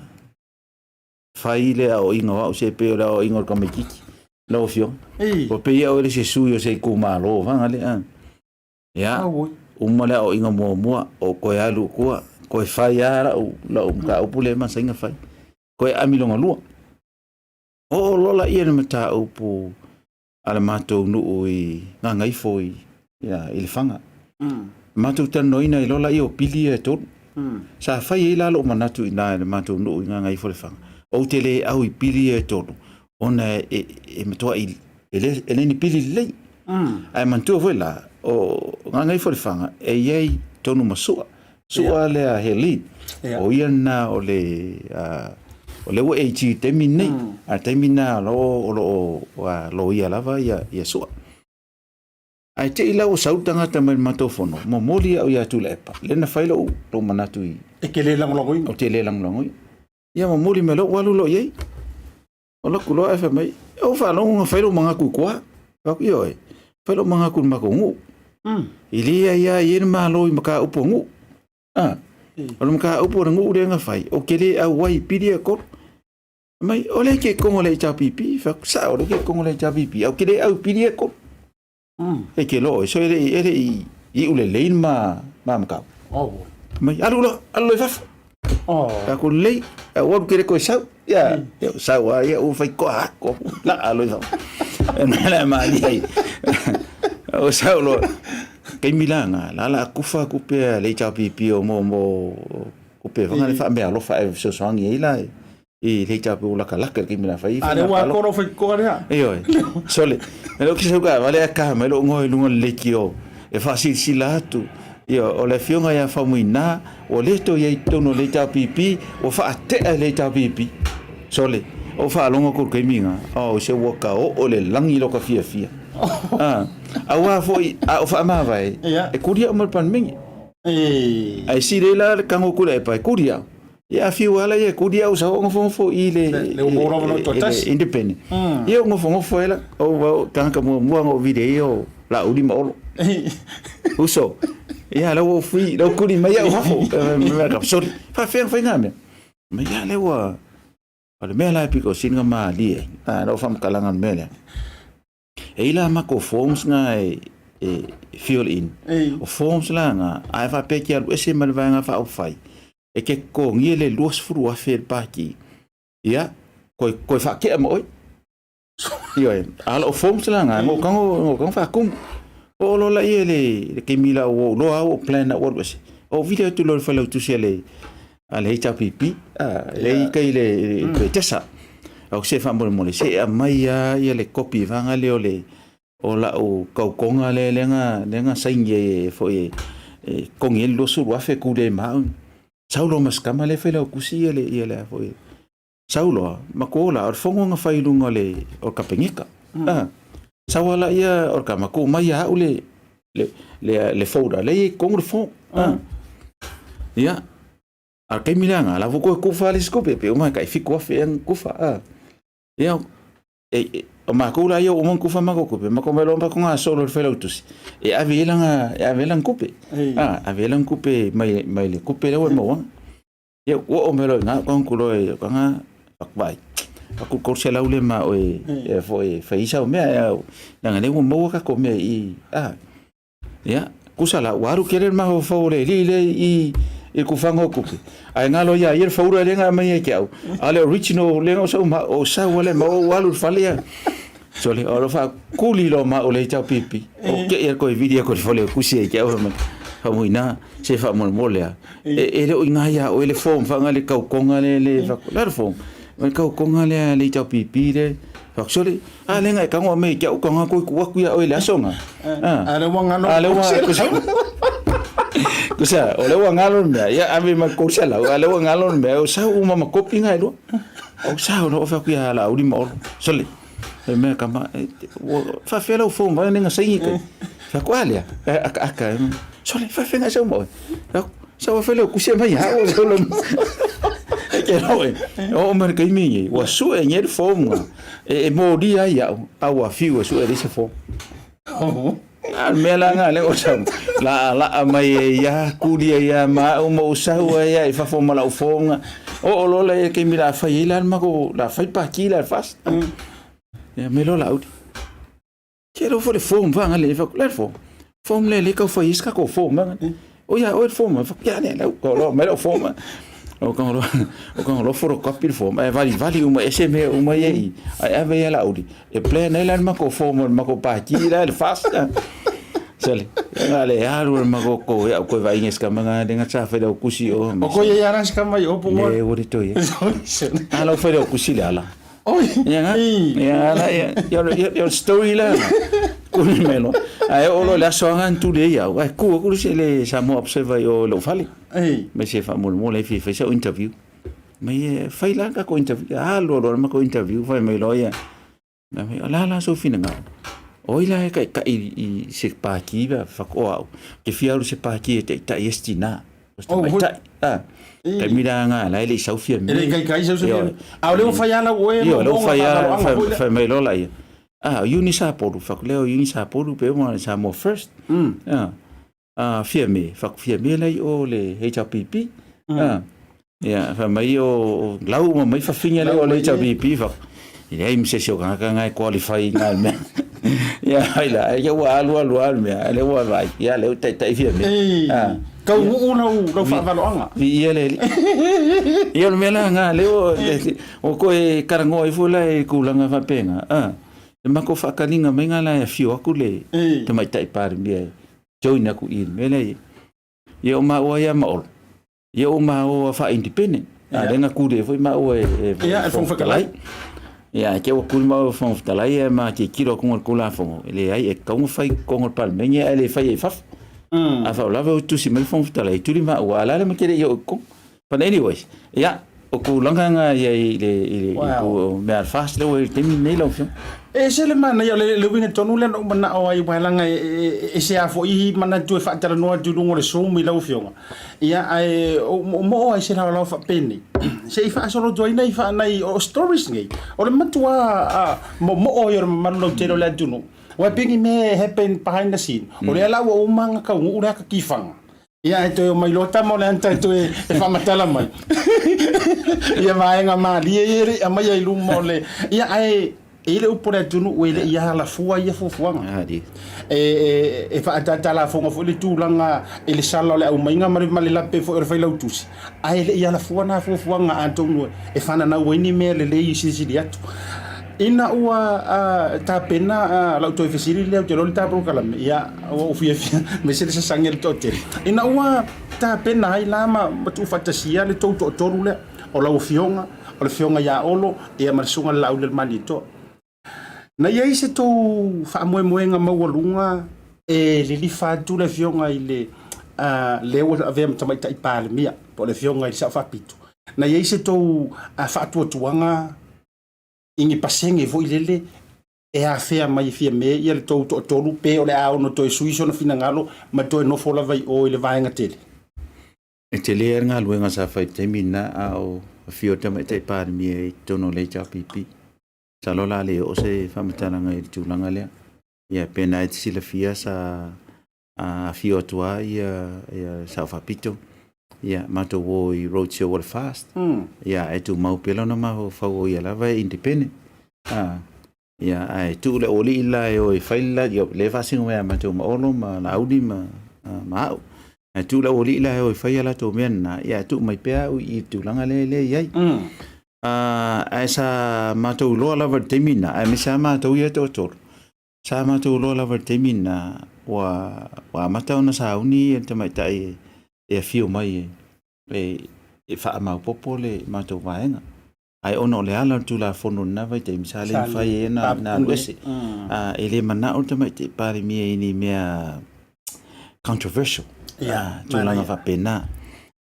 Fai le aoaiga o au se pei o le aoaiga o le tamaitiiti. Lau Afioga. Ua pei au e le se sui o se itumalo faga lea. Ia, uma le aoaiga muamua, ou toe alu i tua, toe fai lava lau mataupu lea e masani ona fai. Toe aami lona lua. Oo loa laia i le mataupu a le matou nuu i Gagaifo i Lefaga. Matou talanoaina ai loa laia o pili ia e tolu. Sa fai ai la lou manatu i ina i le matou nuu i Gagaifo Lefaga, ou te le au i pili ia e tolu, ona e matuai e le ni pili lelei. Ae manatua foi la, o Gagaifo Lefaga e i ai tonu ma Sua. Sua lea Helene, o ia lena o le o lea ua AG i le taimi lenei, a o le taimi lena o lo o loia lava ia Sua. Ae te i la ua sau le tagata mai le matou fono, momoli au ia Tuilaepa, lea na fai lou manatu i... E te le lagolagoina. Ou te le lagolagoina. Ia momoli mai loa, ou alu loa i ai. O laku loa ae fai mai, e ou faalogo na fai lou manatu i tua. Fai atu, ioe, fai lou manatu i le matou nuu. E le aia i ai le Malo i mataupu a nuu. A, o le mataupu a le nuu lea na fai, ou te le auai i pili ia e tolu. Fai mai, o lea e te i totonu o le HRPP. Fai atu, sao, o lea ou te i totonu o le HRPP, ae ou te le au i pili ia e tolu. E ke loa, so e le i iu lelei le ma mataupu. Mai, alu loa, alu loa i fafo. Fai atu, lelei, ae ua alu tele toe sau. Ia, sau lava ia, ua fai toa atu, laa loa i fafo. E mea la e malie ai. Ua sau loa, taimi la na, la la kufa tupe a le HRPP o mo tupe fanga le faameaalofa e fesoasoani ai la i le HRPP ua lakalaka i le taimi la fai A lea ua atoa lou faitotoa lea. Ioe. Sole, e le o kisa uka vale a ka mai lou ngoe i luga o le leitio e faasilasila atu, ioe, o le afioga ia Faumuina ua le toe i ai i totonu o le HRPP, ua faatea e le HRPP. Sole, ou faalogo atu i le taimi lena, oh, se ua ta oo i le lagi lota fiafia. Ah, aua foi a ou faamavae, e kuli au ma le Palemene. Ae sili ai la le tago atu i le epa e kuli au. Ia a fiu lava ia e kuli au sau nofonofo i le Le ua maua lava lou toatasi. Independent. Ia ou nofonofo ai la, ou tagata muamua na ou vili ai o Laauli ma Olo. Uso, ia la ua ou fui, la ua kuli mai au i fafo. Sorry, faafefea ona fai na mea? Mai ia lea ua, o le mea la e pito sili ona malie ai, lau faamatalaga o le mea lea. E i ai la matou forms na e fill in. O forms la na, a e faapea e te alu ese mai le Vaega Faaupufai, e te totogia le $20,000 e le Pati, ia, toe faatea ma oe. Ioe, a o forms la na, na ou tago faatumu. Oo loa laia i le taimi la ua ou iloa lava ua ou plan ua alu ese, ou vili atu loa i le failautusi a le HRPP, lea e i tai i le Petesa. Au se faamolemole, se e aumai lava le kopi vaega lea o le O la'u kaukoga lea lea na lea na saini ai e foi e e totogi ai le 20,000 e kuli ai ma a'u. Sau loa ma si tama lea e failautusi ia le ia le a foi sau loa ma ko la o le fono na fai i luga o le o le Kapeneta. A sau lava laia o le tama tuu mai ia a'u le le le le folder lea e i ai i totonu le form. A ia a o le taimi la lena la ua toe tufa le isi tupe pe uma e tai 7,000 ea na tufa. A ia E, o makou la ia ua uma ona tufa matou tupe, matou omai loa matou gasolo i le failautusi e ave i ai lana, e ave ai lana tupe. A, ave ai lana tupe mai, mai le tupe lea ua e maua atu. Ia, ua oo mai loa i ina, ou tago atu loa i ina, vaai, avatu le 300 lea ma au e, e foi e fai ai sau mea, leaga o lea ua maua tatou mea i i. A, Ia, tusa la, ua alu tele le mafaufau o le alii lea i i le tufaga o tupe, ae galo ia ia le faula lea na aumai ia te au, a o le original lea na ou sau ma au, o sau lava lea ma ou alu i le fale ia. Sole, o lo faakuli loa ma au le HRPP, o kei a koe vili aku i le fale o kusi ia te au, fai mai, Faumuina, se faamolemole lava, e le o i ina ia oe le form faga le kaukoga lea le, o le a le form? O le kaukoga lea a le HRPP lea, Sole, a lea na e tago mai ke au kanga koe ku aku ia oe le aso nga. A le ua ngalo. A le ua kusa, o le ua ngalo le mea, ia ave mai kou selau, a le ua ngalo le mea, o sau uma ma kopi nga e lua. O sau no ofe aku ia la uli ma olo. Sole, e mea kama, faafefea lau phone vai lenga saini kai. Fa ku a lea, aka aka, sole, faafefea nga sau ma oe. Sa ua fai kusi mai ha o solo. E ke rau e. O o mai kai mi ngi. Ua su e ngi le form nga. E e moli ai au. A ua fiu e su e le se form. A mea la nga le o sa. La la mai e ia kuli e ia ma o mo sau e ia i fafo ma lau form nga. O o lo le ke mi la fai la ma ko la fai pa ki la fast. Ia me lo la udi. Ke ro fo le form fa ngale fa le form. Form le le kau fai iska ko form nga. O ia o le form fa kia ne lau ko lo me lo form. O ka lo o ka lo photocopy le form. E vali vali uma ese me uma ye i. Ai ave ia la uli. E plan ai la ma ko form ma ko pa ki la le fast. Sale. Nga le alu le ma ko ko ya ko vai nges ka manga le nga cha fa le kusi o. O ko ye ara ska mai o po. Le o le to ye. Ala fa le kusi le ala. Oi. Ia nga. Ia ala ia ia ia story la. Kuli melo. Ai o lo le aso anga tu le ia. Ai ku ku se le Samoa Observer i o lo fale. Ei. Me se fa mo mo le fi fa sa interview. Me e fai la ka ko interview. A lo lo ma ko interview fai mai lo ia. Na me la la so fina nga. Oi la e kai kai i se paki ba fa ko au. Ke fi alu se paki e te tai estina. Oh, Tai. Ah. Taimi la nga la e le i sau fia E le i kaikai sau fia me. A o lea ua fai lava lau oe Ioe, o lea ua fai lava, fai mai loa laia. A, o Eunice Apolu, fai atu lea o Eunice Apolu pe uma Samoa First. A, fia me, fai atu fia me la i o le HRPP. A, ia, fai mai o lau uma mai fafine lea o le HRPP, fai atu, e leai ma se isi o tagata na e qualify i na mea. Ia, fai la, ai ua alu alu lava le mea, a o lea ua vaai, ia, lea ua taitai fia me. A. Taunuu lau, lau faavaloaga. Viia le Alii. Ia o le mea la lena, lea ua, ua toe talanoa ifo la i tulaga faapena, a, le matou faataliga maiga la e afio atu le Tamaitai Palemia e join atu i i le mea lea i ai. Ia o maua ia ma Olo, ia ua maua faa-independent, a lea na kuli ai foi maua e, e, Ia, e le Fofoga Fetalai. Ia, te ua kuli maua e Fofoga Fetalai, ae ma tilotilo atu i le Tulafono, e leai, e tatau ona fai i totonu o le Palemene ae le fai ai i fafo. A faalavelave ua tusi mai le Fofoga Fetalai, e tuli maua, a o le a le mea e te le i oo i totonu. But anyways, ia, o tulaga na ia i le, i le, i mea a le FAST lea ua i le taimi lenei lau Afioga. E ese le manaia, o le uiga tonu lea na ou manao ai, aua leaga e ese lava foi manatu e faatalanoa atu i luga o le Zoom i lau Afioga. Ia, ae ou moomoo ai se laolao faapenei, se i faasolotoina ai faanai o stories nei, o le matua moomoo ai o le mamalu lautele o le atunuu. Aua e pei ni mea e happen behind the scene, o lea la ua uma ona taunuu le ata tifaga. Ia, ae toe omai loa tama o le anta e toe e faamatala mai ia vaega malie ia e le i aumaia i luma o le... Ia, ae e i ai le upu a le atunuu e le i alafua ia fuafuaga. E, e faaataata lafoga foi le tulaga i le sala o le aumaiga ma le, ma le lape foi o le failautusi, ae le i alafua na fuafuaga atonu e fananau ai ni mea lelei i silisili atu. Ina ua tapena lau toe fesili lea, ou te iloa le ta polokalame, ia, ua ou fiafia, aemaise le sasagi a le toatele. Ina ua tapena ai la ma tuufaatasia le tou toatolu lea, o lau Afioga, o le Afioga ia Olo, ia ma le Susuga i le Laauli a le Malietoa. Na i ai se tou faamoemoega maualuga e lilifa atu le Afioga i le lea ua avea ma Tamaitai Palemia, po o le Afioga i le Sao Faapito, na i ai se tou faatuatuaga i ni pasene foi lele e afea mai e Fiame ia le tou toatolu, pe o le a ono toe sui sona finagalo ma toe nofo lava i o i le vaega tele? E tele lava le galuega sa fai i le taimi lena a o afio le Tamaitai Palemia i totonu o le HRPP. Masalo o le a le oo se faamatalaga i le tulaga lea. Ia pe na e te silafia sa afio atu lava ia le Sao Faapito, ia matou o i road show o le FAST. Ia ae tumau pea lona mafaufau o ia lava e independent. Ia ae tuu le aualii la e o e fai le la, ia lea e faasino mai ia matou ma Olo ma Laauli ma au. Ae tuu le aualii la e o e fai a latou mea lena, ia ae tuu mai pea au i le tulaga lea e i ai. Ae sa matou iloa lava i le taimi lena, aemaise lava matou ia e toatolu, sa matou iloa lava i le taimi lena ua amata ona sauni le tamaitai e afio mai e faamaopoopo le matou vaega. Ae ona o le ala o le Tulafono i lena vaitaimi, sa le mafai ai ona alu ese. E le manao le Tamaitai Palemia i ni mea controversial, tulaga faapena.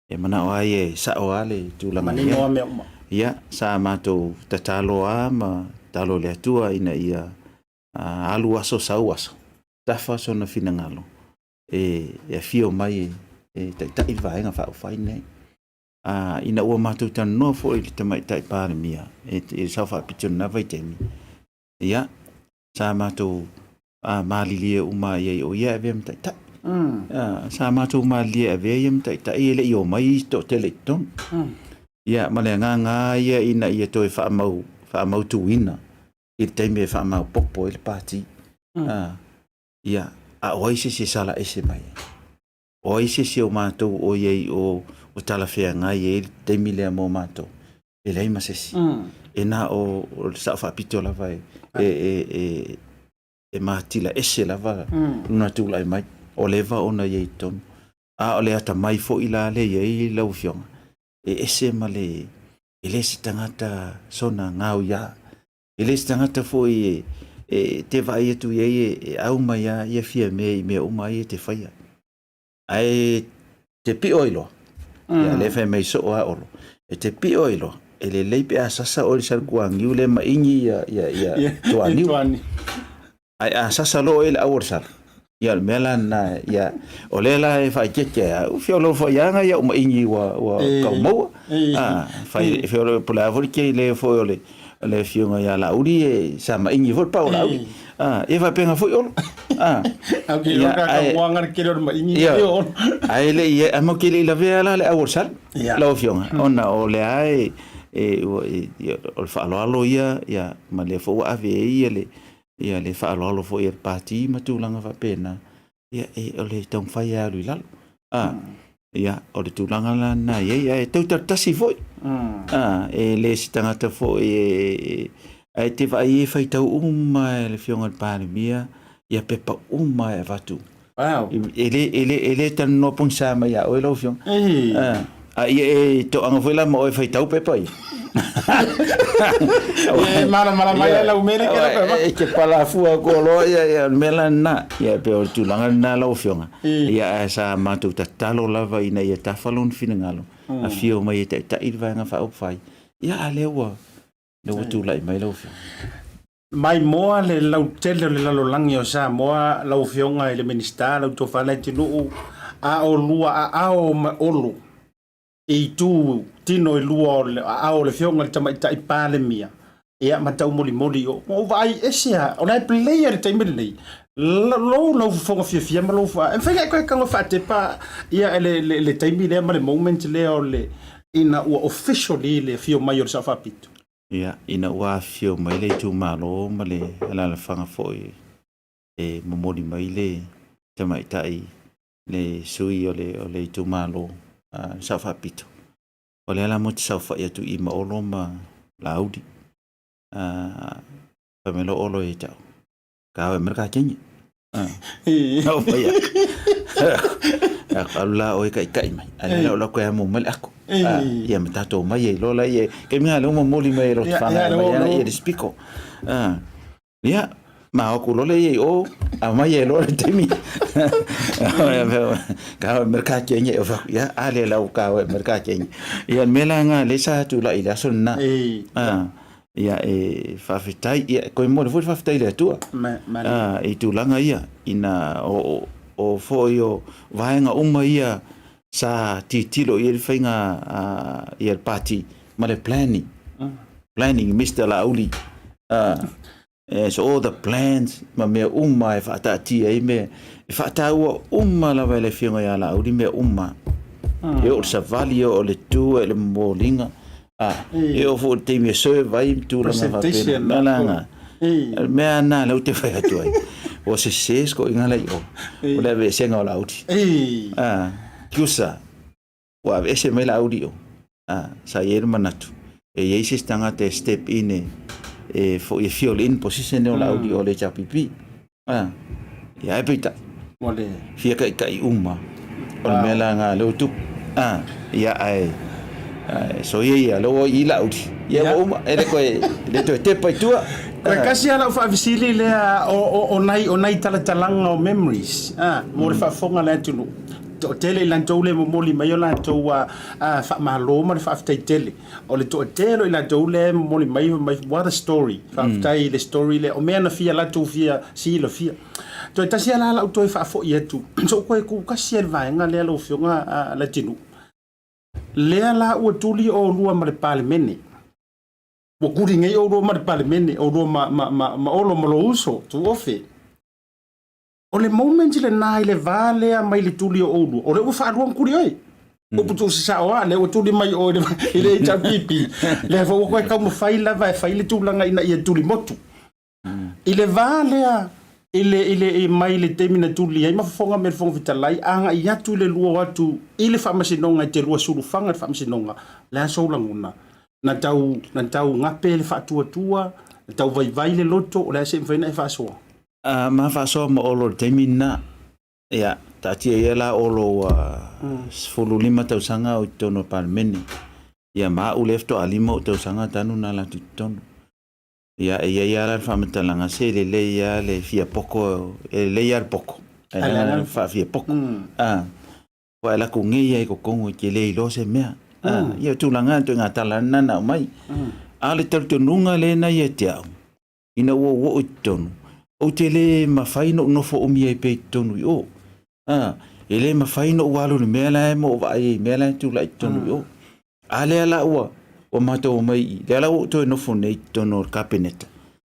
E manao lava ia e sao lava le tulaga e i ai. Ia, sa matou tatalo lava ma tatalo i le Atua ina ia alu aso sau aso, tafa sona finagalo e afio mai e taitai le Vaega Faaupufai lenei. Ā, ina ua matou talanoa foi i le Tamaitai Palemia i le Sao Faapito i lena vaitaimi, ia, sa matou malilie uma i ai o ia e avea ma taitai. Ā, sa matou malilie e avea ia ma taitai e le i omai isi toatele i totonu. Ia, ma le agaga lava ia ina ia toe faamau, faamautuina i le taimi e faamaopoopo ai le Pati. Ā, ia, a o ai se isi e sala ese mai ai? O ai se isi o matou o i ai o o talafeagai ai le taimi lea mo matou? E leai ma se isi. E na o le Sao Faapito lava e e e e matila ese lava lona tulai mai. Ua leva ona i ai i totonu. A o le atamai foi la lea i ai lau Afioga, e ese ma le, e le se tagata sona gaoia. E le se tagata foi e te vaai atu i ai e au mai lava ia Fiame i mea uma ia e te faia. Ae te pio ai loa, ia lea e fai mai soo lava Olo, e te pio ai loa, e lelei pe a sasa oe i le salekuaniu lea ma igi ia tuaniu. Ae a sasa loa oe i le au o le sala, ia o le mea la lena, ia, o lea la e faaeteete ai, u feoloolo foi lava ia uma igi ua, ua tau maua. A, fai, feoloolo, po o le a foi le tele foi o le, o le afioga ia Laauli e sa maigi foi le pao o Laauli. A, ia faapena foi Olo. A, Au ke ia, ka muanga le kele o le maigi ia, ae le i, ae matou te le i lavea la le au o le sala, lau afioga, ona o lea e, e, o le faaaloalo ia, ia, ma lea foi ua ave ai ia le, ia le faaaloalo foi a le Pati ma tulaga faapena, ia e, o le taumafai e alu i lalo. A, ia, o le tulaga la lena e i ai, ae tau talatasi foi. A, e le se tagata foi e, ae te vaai e faitau uma e le Afioga i le Palemia ia pepa uma e avatu. Wow. E le, e le, e le talanoa pogisa mai ia oe lau Afioga. A, a ia e toaga foi la ma oe faitau pepa ia. E malamalama ai lau mele ke la pepa. E te palafua ko loa ia ia le mea la lena. Ia pe o le tulaga lena lau Afioga. Ia ae sa matou tatalo lava ina ia tafa lona finagalo, afio mai e taitai le Vaega Faaupufai. Ia a lea ua lea ua tulai mai lau Afioga. Maimoa le lautele o le lalolagi o Samoa lau Afioga i le Minisita, lau Tofa Leatinuu, a o lua aao ma Olo i itu tino e lua o le aao o le Afioga i le Tamaitai Palemia, ia ma taumolimoli i o. Ua ou vaai ese lava, o la e play lava i le taimi lenei, lou lau fofoga fiafia ma lou e mafai ona e toe tago faatepa ia le taimi lea ma le moment lea o le ina ua officially le afio mai o le Sao Faapito. Ia, ina ua afifio mai le itumalo ma le alaalafaga foi e momoli mai le tamaitai le sui o le, o le itumalo uh, Sao Faapito. O lea la mo te saofai atu i ma Olo ma Laauli. Fai mai loa Olo ia te au, ka au e mai le ka kenya. Au fai atu. Alu la oe kaikai mai. Ai lea o la koe amo mai le ako. Ia ma tatou mai ai loa la ia. Kei mea lea momoli mai e lotu whangai mai ana ia le spiko. Ia, ma o aku loa lea i o, aumai ai loa le taimi. Ka o Amerika kenya e fa ia a le lau ka o Amerika kenya. Ia le mea la nga le sa tula'i i le aso lena. Ah, ia e faafetai, ia koe mo le foi le faafetai i le Atua. Ah, i tulaga ia ina o o foi o vaega uma ia sa tilotilo i ai le faiga ia le pati ma le planning. Planning Mister Laauli. So all the plans ma mea uma e faataatia ai mea e faataua uma lava e le Afioga ia Laauli mea uma. E oo i le savali, e oo i le tu, e oo i le momoliga, e oo foi i le taimi e serve ai ma tulaga faapena. Mea la na, o le mea lena lea ou te fai atu ai, ua sese se toeaiga la i o, o le aveesega o Laauli. Tusa, ua aveese mai Laauli i o, sa i ai le manatu, e i ai se isi tagata e step in e foi e fill in position lea o Laauli o le HRPP. Ia ae peitai, fia taitai uma, o le mea la lena lea ua tupu. Ia ae, so ia ia, lea ua i i Laauli, ia ua uma, e le toe, le toe tepa i tua. Toe tasi lava lau faafesili lea o nai talatalaga o memories mo le faafofoga a le atunuu. Toatele i latou lea e momoli mai o latou faamalo ma le faafetai tele. O le toatele o i latou lea e momoli mai, mai what a story. Faafetai i le story lea. O mea na fia latou fia silafia. Toe tasi lava la lau toe faafoi atu, se i ou toe tu tasi lava i le vaega lea lau Afioga Leatinuu. Lea la ua tuli oulua ma le Palemene. Ua tuli nei oulua ma le Palemene, oulua ma Olo ma lou uso, Tuofe. O le moment lena i le va lea mai le tuli o oulua, o lea ua faalua ona tuli oe. Upu tuusasao lava, lea ua tuli mai oe i le HRPP, lea foi ua toe taumafai lava e fai le tulaga ina ia tuli motu. I le va lea i le, i le, mai le taimi na tuli ai ma fofoga mai le Fofoga Fetalai agai atu i le lua o atu i le Faamasinoga i te lua sulufaga i le Faamasinoga, le a sou lagona? Na tau, na tau gape le faatuatua, na tau vaivai le loto, o le a se i mafai ona e faasoa? A ma faasoa ma Olo i le taimi lena, ia, taatia ia la Olo ua 15 tausaga o i totonu o le Palemene, ia ma au lea faatoa 5 ou tausaga talu ona ala atu i totonu. Ia, e i ai lava la le faamatalaga, se lelei lava le fia poko, e lelei lava le poko, ae leaga le faafia poko. A, aua e lako nei lava i totonu e te le iloa se mea. A, ia o tulaga lava ituaiga tala lena na aumai. A o le talitonuga lea na ia te au, Ina ua ou oo i totonu, ou te le mafai ona ou nofo umi ai pea i totonu i o. A, e le mafai ona ou alu i le mea la e ma ou vaai ai i le mea la e tulai i totonu i o. A lea la ua, ua matou omai i i, lea la ua ou toe nofo nei i totonu o le Kapeneta,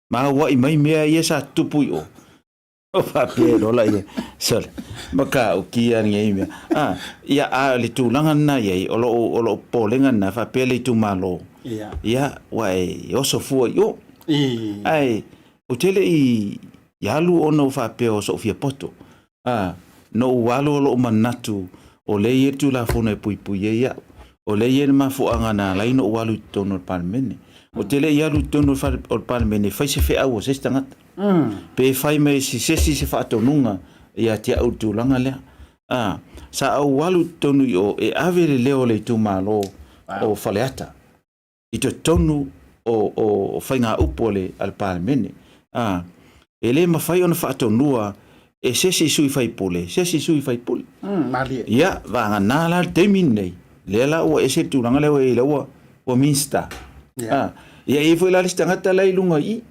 ma auai mai mea ia sa tutupu i o. O faapea loa laia, sole, matautia lenei mea. A, ia, a o le tulaga lena e i ai, o lou, o lou popolega lena, faapea le itumalo, Ia. ia, ua e oso fua i o. I. Ae, ou te le i, i alu ona ou faapea o sou fiapoto. A, na ou alu o lou manatu, o lea e i ai le Tulafono e puipui ai au. O lea e i ai le mafuaaga na ala ai ona ou alu i totonu o le Palemene. Ou te le i alu i totonu o le Palemene e fai se feau a se isi tagata. Pe fai mai e se isi se faatonuga ia te au i le tulaga lea. A, sa ou alu i totonu i o e ave le leo o le itumalo o Faleata i totonu o, o faigaupu a le, a le Palemene. A, e le mafai ona faatonua e se isi sui faipule, se isi sui faipule. Malie. Ia, vagana la le taimi lenei, lea la ua ese le tulaga lea ua i ai, lea ua, ua Minista. Ia. A, ia e i ai foi la le isi tagata la e i luga i i.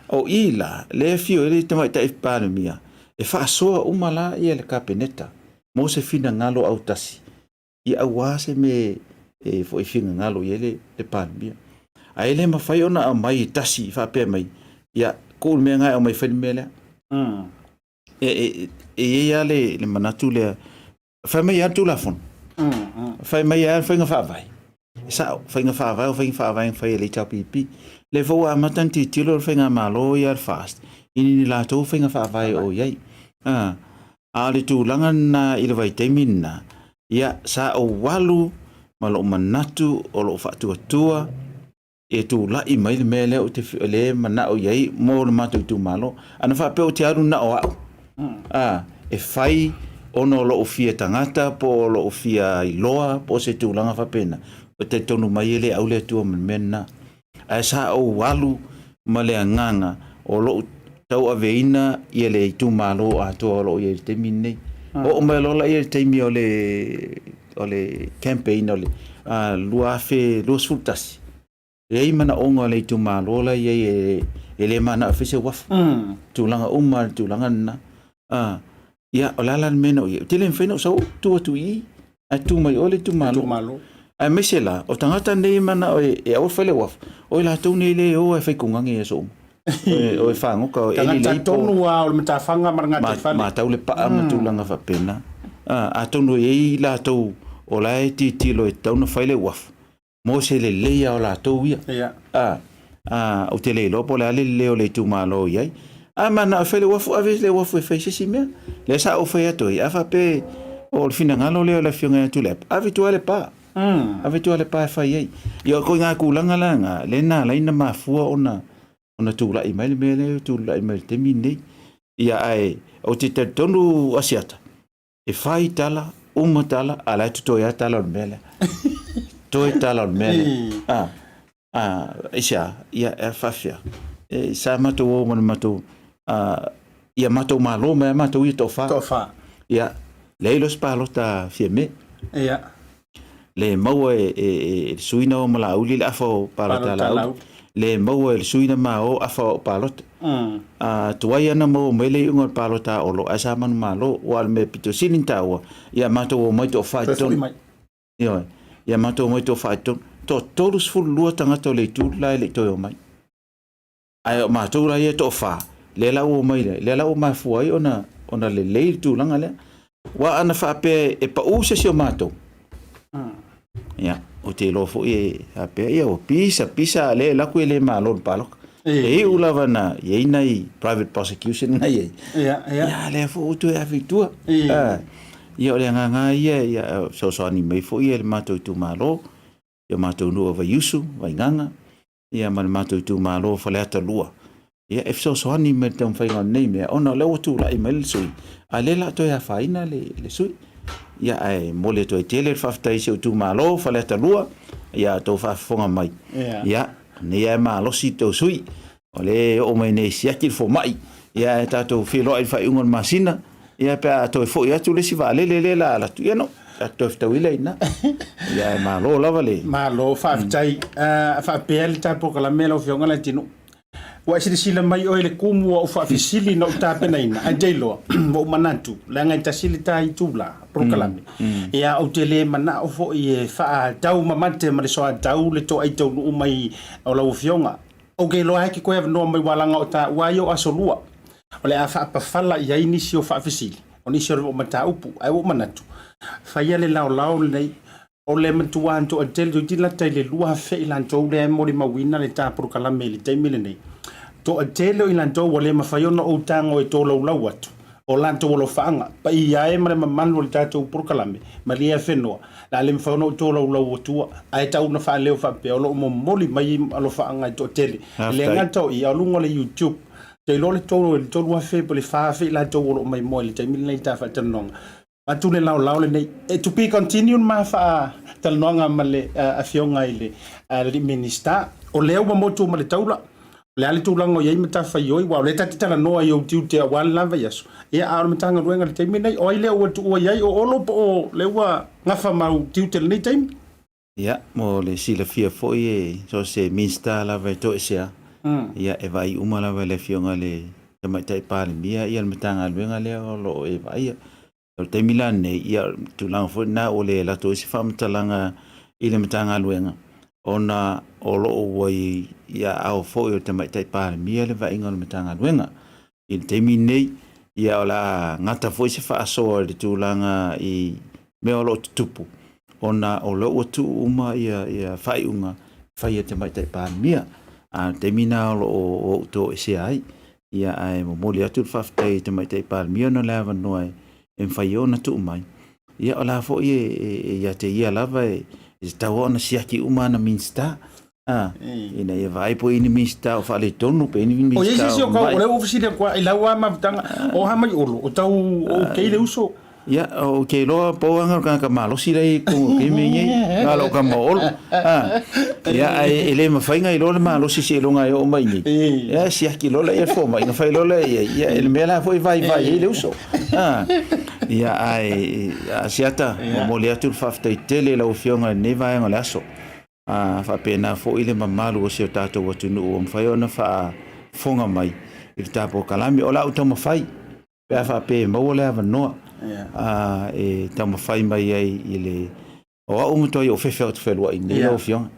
O i la, lea e afio ai le Tamaitai Palemia, e faasoa uma la ia le Kapeneta mo se finagalo autasi ia aua se mea e foi finagalo i ai le, le Palemia. Ae le mafai ona aumai e tasi faapea mai, ia, tuu le mea lena e aumai fai le mea lea. E, e, e i ai lava le, le manatu lea, fai mai lava le Tulafono, fai mai lava le faiga faavae. E sao, faiga faavae o faiga faavae na fai e le HRPP. Lea foi ua amata ona tilotilo le faigamalo ia le FAST i ni latou faiga faavae o i ai. A, a o le tulaga lena i le vaitaimi lena, ia, sa ou alu ma lou manatu o lou faatuatua e tulai mai le mea lea ou te lea e manao i ai mo le matou itumalo. Ana faapea ou te alu na o au, a, e fai ona o lou fia tagata po o lou fia iloa po o se tulaga faapena, e talitonu mai e le au le Atua ma le mea lena. Ae sa ou alu ma le agaga o lou tauaveina ia le itumalo atoa o lo o i ai i le taimi lenei. Oo mai loa lea i le taimi o le o le campaign o le 2021, e i ai manaoga o le itumalo la e i ai e le manao e fai se uafu. Tulaga uma le tulaga lena. Ia, o le a la le mea na ou i ai? Ou te le mafai ona ou sau ou tu atu i i, ae tu mai oe le itumalo. Itumalo. Aemaise la, o tagata nei e manao e aua le fai le uafu, o i latou nei lea e o lava e fai kugage i aso uma. O e fagota, o e eli Tagata leipo. tonu lava o le matafaga ma le gataifale. Matau le paa ma tulaga faapena. Atonu e i ai i latou o la e tilotilo e tatau ona fai le uafu, mo se lelei lava o latou ia. Ia. A, a, ou te le iloa po o le a le lelei o le itumalo i ai. A manao e fai le uafu, ave le uafu e fai se isi mea. Lea sa ou fai atu ai, a faapea o le finagalo lea o le Afioga ia Tuilaepa, ave i tua le pa. Ave i tua le pa e fai ai. Ia, o ituaiga tulaga la na, lea na ala ai ona mafua ona ona tulai mai le mea lea e tulai mai i le taimi lenei. Ia, ae ou te talitonu Asiata, E fai tala, uma tala, a la e totoe lava tala o le mea lea. Toe tala o le mea lea. A, a, aisea, ia, e faafefea. E, sa matou o ma le matou, a, ia matou malo mai a matou ia toafa. Toafa. Ia, leai loa se palota Fiame. Ia. Le maua e, e, e le sui na o ma Laauli le afa o palota a Laauli. Le maua e le sui na ma o afa o palota. A tuai ana maua mai le iuga o le palota a Olo, ae sa manumalo, aua o le mea pito sili ona taua, ia matou omai toafa i totonu. Ioe, ia matou omai toafa i totonu. Toa 32 tagata o le itu le la e le i toe omai. Ae o matou la ia e toafa, lea la ua omai lea, lea la ua mafua ai ona, ona lelei le tulaga lea. Aua ana faapea e pau se isi o matou, ia, ou te iloa foi e faapea, ia ua pisa, pisa, a o lea e alu atu e le malo i le palota. E iu lava na i ai nai private prosecution na i ai. Ia, ia. Ia, lea foi ua toe ave i tua. Ia, o le agaga lava ia, ia fesoasoani mai foi le matou itumalo, i o matou nuu o Vaiusu, Vaigaga, ia ma le matou itumalo o Faleata 2, ia e fesoasoani mai i le taumafaiga o lenei mea, ona o lea ua tulai mai le sui, a o lea o le a toe afaina le, le sui. Ia ae momoli atu ai tele le faafetai i si ou itumalo o Faleata 2, ia a outou faafofoga mai. Ia, o lenei lava e malosi le tou sui, o lea e oo mai nei e siaki le fomai, ia ae tatou feiloai i le faaiuga o le masina, Ia pe a toe foi atu le isi vaalele lea la alu atu, ia no, tatou toe fetaui lea i ina. Ia ae malo lava le... Malo, faafetai. A faapea le ta polokalame lau Afioga Leatinuu, ua e silasila mai oe i le kumu o au faafesili na ou tapenaina, ae te iloa, ua ou manatu, leaga e tasi le ta itula polokalame, ia ou te le manao foi e faataumamate ma le soatau le toai taunuu mai o lau Afioga. Ou te iloa e te toe avanoa mai ua laga o taua ai o aso lua. O le a faapafala i ai nisi o faafesili, o nisi o mataupu, ae ua ou manatu, faia le laolao lenei, o le matua toatele, toeitiiti lata i le 2,000 i latou lea e molimauina le ta polokalame i le taimi lenei. Toatele o i latou ua le mafai ona ou tago e tolaulau atu o latou alofaaga, paia e ma le mamalu o le tatou polokalame, malie afenoa, le a le mafai ona ou tolaulau atua, ae tau ina faaleo faapea o lo o momoli mai alofaaga e toatele. E le gata o i, a o luga o le YouTube, Ou te iloa le tolu, le 3,000 po o le 4,000 i latou o lo o maimoa i le taimi lenei i ta faatalanoaga. Avatu le laolao lenei. E to be continued ma faatalanoaga ma le Afioga i le Alii Minisita. O lea ua motu ma le taula, o le a le tulaga o i ai matafaioi, aua o lea ta te talanoa i ou tiute aua le la vaiaso. Ia, a o le Matagaluega i le taimi lenei, o ai lea ua tuua i ai, o Olo po o lea ua gafa ma ou tiute i lenei taimi? Ia, mo le silafia foi e so o se Minisita lava e toesea, ia e vaai uma lava e le Afioga i le Tamaitai Palemia ia le Matagaluega lea o lo o e vaaia. O le taimi la lenei, ia o le tulaga foi lena ua le alu atu ai se faamatalaga i le Matagaluega ona o lo o ua i aao foi o le Tamaitai Palemia le vaaiga o le Matagaluega. I le taimi lenei, ia o le a gata foi se faasoa i le tulaga i mea o lo o tutupu, ona o lea ua tuu uma ia, ia faaiuga e fai e le Tamaitai Palemia. A o le taimi lena o lo o ou toesea ai. Ia ae momoli atu le faafetai i le Tamaitai Palemia ona o le avanoa e mafai ai ona tuu mai. Ia o la foi e, e, e ia te ia lava e, e tatau ona siaki uma ana Minisita. A, ina ia vaai po i ni Minisita o faaletonu pe ni O iai Minisita se isi o o kau, o ma'i. lea ua fesili atu i lau lava mafutaga, o ha mai Olo, o tau o kei le uso. Ia, ou te iloa pau lava o le tagata malosi la e i totonu o le taimi lenei, na o lau tama o Olo. Ia, ae e le mafai ona iloa le malosi seiloga e oo mai i inei. Ia, siaki loa lea i le fomai ona fai loa lea i ai. Ia, le mea la foi e vaivai ai le uso. Ia, ae a Asiata, momoli atu le faafetai tele i lau Afioga i lenei vaega o le aso. A faapena foi le mamalu o si o tatou atunuu ua mafai ona faafofoga mai i le tatou polokalame. O le a ou taumafai pe a faapea e maua le avanoa e taumafai mai ai i le... O au matuai ou fefe ou te fealuai nei lau Afioga.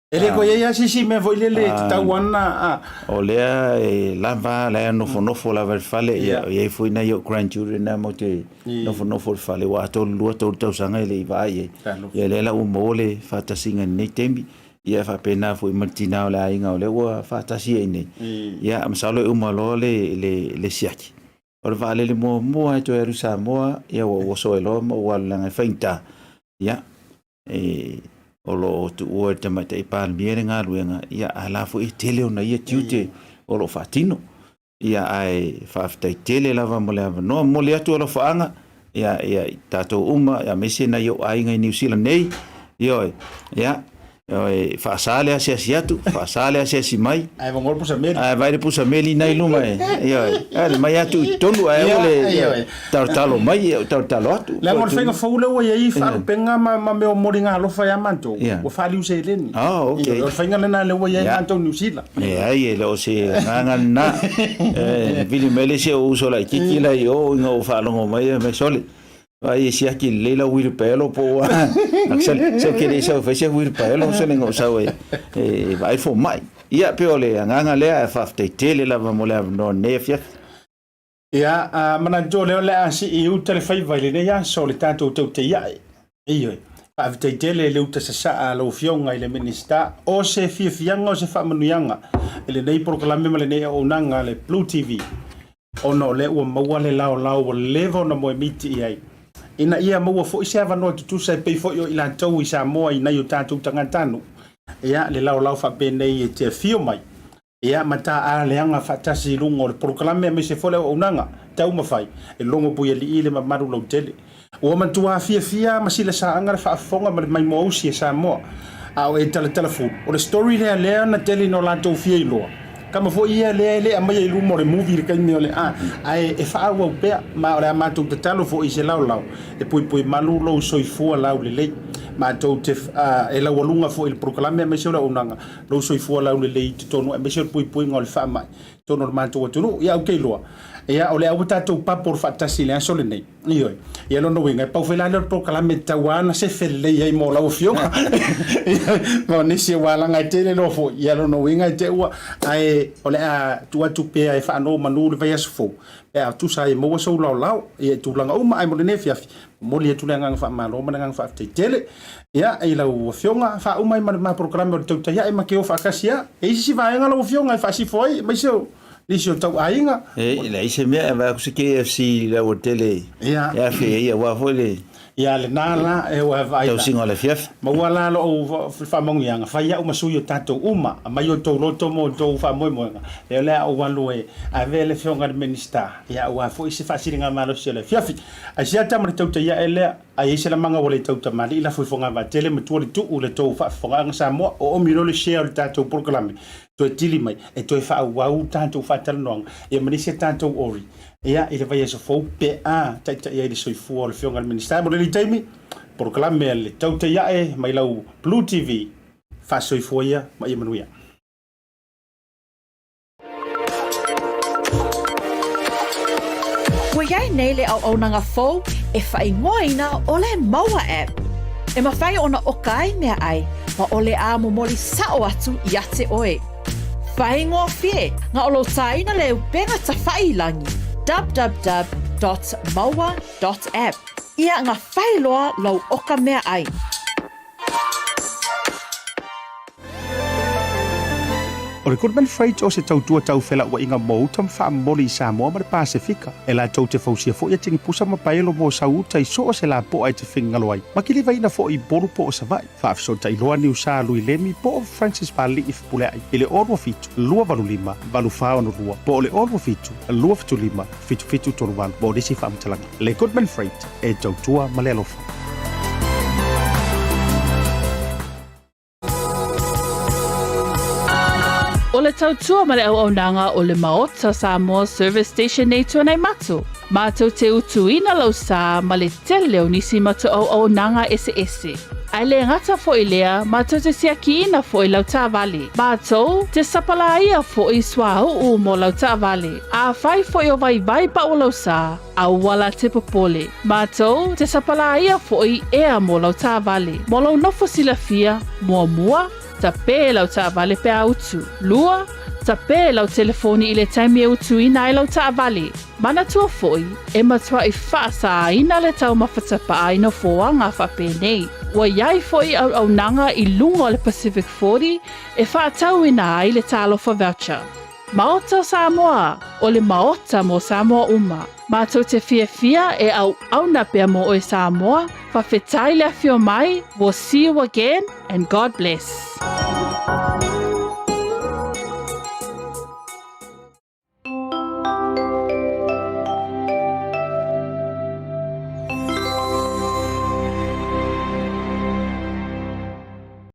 E le toe i ai lava se isi mea foi lele e tatau lava ona... O lea e lava, la e nofonofo lava i le fale, ia e i ai foi nai ou grandchildren na matou te nofonofo i le fale, ua atoa le 2, 3 tausaga e le i vaai i ai. Ia lea la ua maua le faatasiga i lenei taimi, ia e faapena foi ma le tina o le aiga o lea ua faatasi ai nei. Ia masalo e uma loa le siaki. O le vaalele muamua lava e toe alu i Samoa, ia ua ou oso ai loa ma ou alu leaga e faigata. Ia, e, o lo o tuua i le Tamaitai Palemia le galuega, ia a la foi e tele ona ia tiute o lo o faatino. Ia ae faafetai tele lava mo le avanoa. Momoli atu alofaaga ia ia i tatou uma aemaise nai ou aiga i Niu Sila nei. Ioe, ia e faasa le asiasi atu, faasa le asiasi mai. Ae vagoa le pusa meli. Ae vaai le pusa meli na i luma e. Ioe, ae mai atu i totonu ae aua le talotalo mai, ou talotalo atu. Leaga o le faiga fou lea ua i ai faalupega ma mea o moliga alofa ia matou, ua faaliu seleni. Oh, okay. O le faiga lena lea ua i ai matou i Niu Sila. Leai, e le o se agaga lena. E vili mai le isi ou uso laitiiti la i o ina ua faalogo mai, fai mai, Sole, vaai e siaki lelei lau uilipaelo po ua... Se ou te le i sau e fai se uilipaelo, sole na ou sau e vaai le fomai. Ia, pei o le agaga lea, ae faafetai tele lava mo le avanoa i lenei afiafi. Ia, a manatua lea o le a sii i uta le faiva i lenei aso o le tatou tautaiae. Ioe. Faafetai tele i le uta sasaa a lau Afioga i le Minisita. O se fiafiaga o se faamanuiaga i lenei polokalame ma lenei auaunaga a le Blue TV ona o lea ua maua le laolao ua leva ona moemiti i ai ina ia maua foi se avanoa tutusa e pei foi o i latou i Samoa i nai o tatou tagatanuu. Ia, le laolao faapenei e te afio mai Ia, ma ta aleaga faatasi i luga o le polokalame aemaise foi le auaunaga taumafai e logo puialii le mamalu lautele. Ua matua fiafia ma silasaaga le faafofoga ma le maimoausi e Samoa. A o e talatala fulu, o le story lea lea na tele ina o latou fia iloa. Kama foi ia lea e le aumaia i luma o le movie i le taimi o le a, ae e faaauau pea, ma o le a matou tatalo foi i se laolao e puipui malu lou soifua laulelei. Matou te, e laualuga foi i le polokalame aemaise o le auaunaga lou soifua laulelei i totonu aemaise o le puipuiga o le faamai i totonu o le matou atunuu. Ia, ou te iloa, ia, o lea ua tatou papo faatasi i le aso lenei. Ioe. Ia, lona uiga, e pau foi la lea o le polokalame e tatau lava ona sefe lelei ai mo lau Afioga. Ma o nisi ua alaga e tele loa foi. Ia, lona uiga e te ua, ae o le a tuu atu pea e faanonomanu le vaiaso fou, pe a tusa ai e maua sou laolao, ia, i tulaga uma. Ae mo lenei afiafi, Momoli atu le agaga faamalo ma le agaga faafetai tele ia i lau Afioga. Faauma ai ma le ma polokalame o le tautai ae ma ke o faatasi a. E i ai se isi vaega lau Afioga e faasifo ai aemaise o nisi o tau aiga? E leai se mea e vaai atu se KFC i le aualatele e afe ai aua foi le Ia lena la e ua vaai la. Tausiga o le afiafi. Maua la lou faamanuiaga, fai au ma sui o tatou uma, aumai outou loto ma outou faamoemoega, lea o le a ou alu e ave le Afioga i le Minisita, ia aua foi se faasiligamalosi o le afiafi. Aisea tama le tautai ae lea, a i ai se lamaga ua le tau tamalii lafo i fogavaa-tele matua le tuu le tou faafofogaaga Samoa, oomi loa le share o le tatou polokalame, toe tili mai e toe faaauau tatou faatalanoaga ia ma nisi a tatou ori ia i le vaiaso fou pe a taitai ai le soifua o le Afioga i le Minisita. Mo lenei taimi, polokalame a le tautai ae mai lau Blue TV, faasoifua ia ma ia manuia. Ua i ai nei le auaunaga fou e faaigoaina ʻo le Maua App. E mafai ona ʻoka ai meaʻai ma o le a momoli sao atu iā te ʻoe. Faigofie na o lou tāina le upega tafaʻi i lagi, www.maua.app, ia nga fai loa lou ʻoka meaʻai. O le Goodman Freight o se tautua tau felauaiga mo uta ma faamomoli i Samoa ma le Pasefika. E latou te fausia foi atigipusa ma paelo mo sau uta i so o se lapoa e te finagalo ai, ma kilivaina foi i Upolu po o Savaii. Faafesootai loa Niusa Lui Lemi po o Francis Pali'i Fepuleai i le 027 285 8462 po o le 027 275 7738 mo nisi faamatalaga. Le Goodman Freight e tautua ma le alofa. O le tautua ma le auaunaga o le Maota Samoa Service Station nei Tuanaimato. Mātou te utuina lau sā ma le tele o nisi matou auaunaga eseese. Ae le gata foi lea, mātou te siakiina foi lau taavale. Mātou te sapalāia foi suauu mo lau taavale. Afai foi o vaivai pau lau sā, aua la te popole. Mātou te sapalāia foi ea mo lau taavale. Mo lou nofo silafia, muamua, Tapē lau taavale pe a utu. 2, Tapē lau telefoni i le taimi e utuina ai lau taavale. Manatua foi, e matuai faasāina le taumafa tapaa i nofoaga faapenei. Ua i ai foi auaunaga i luga o le Pacific 40 e faatauina ai le Talofa Voucher. Maota o Samoa, o le Maota mo Samoa uma. Matou te fiafia e auauna pea mo oe Samoa, fafetai le afio mai, we'll see you again and God bless.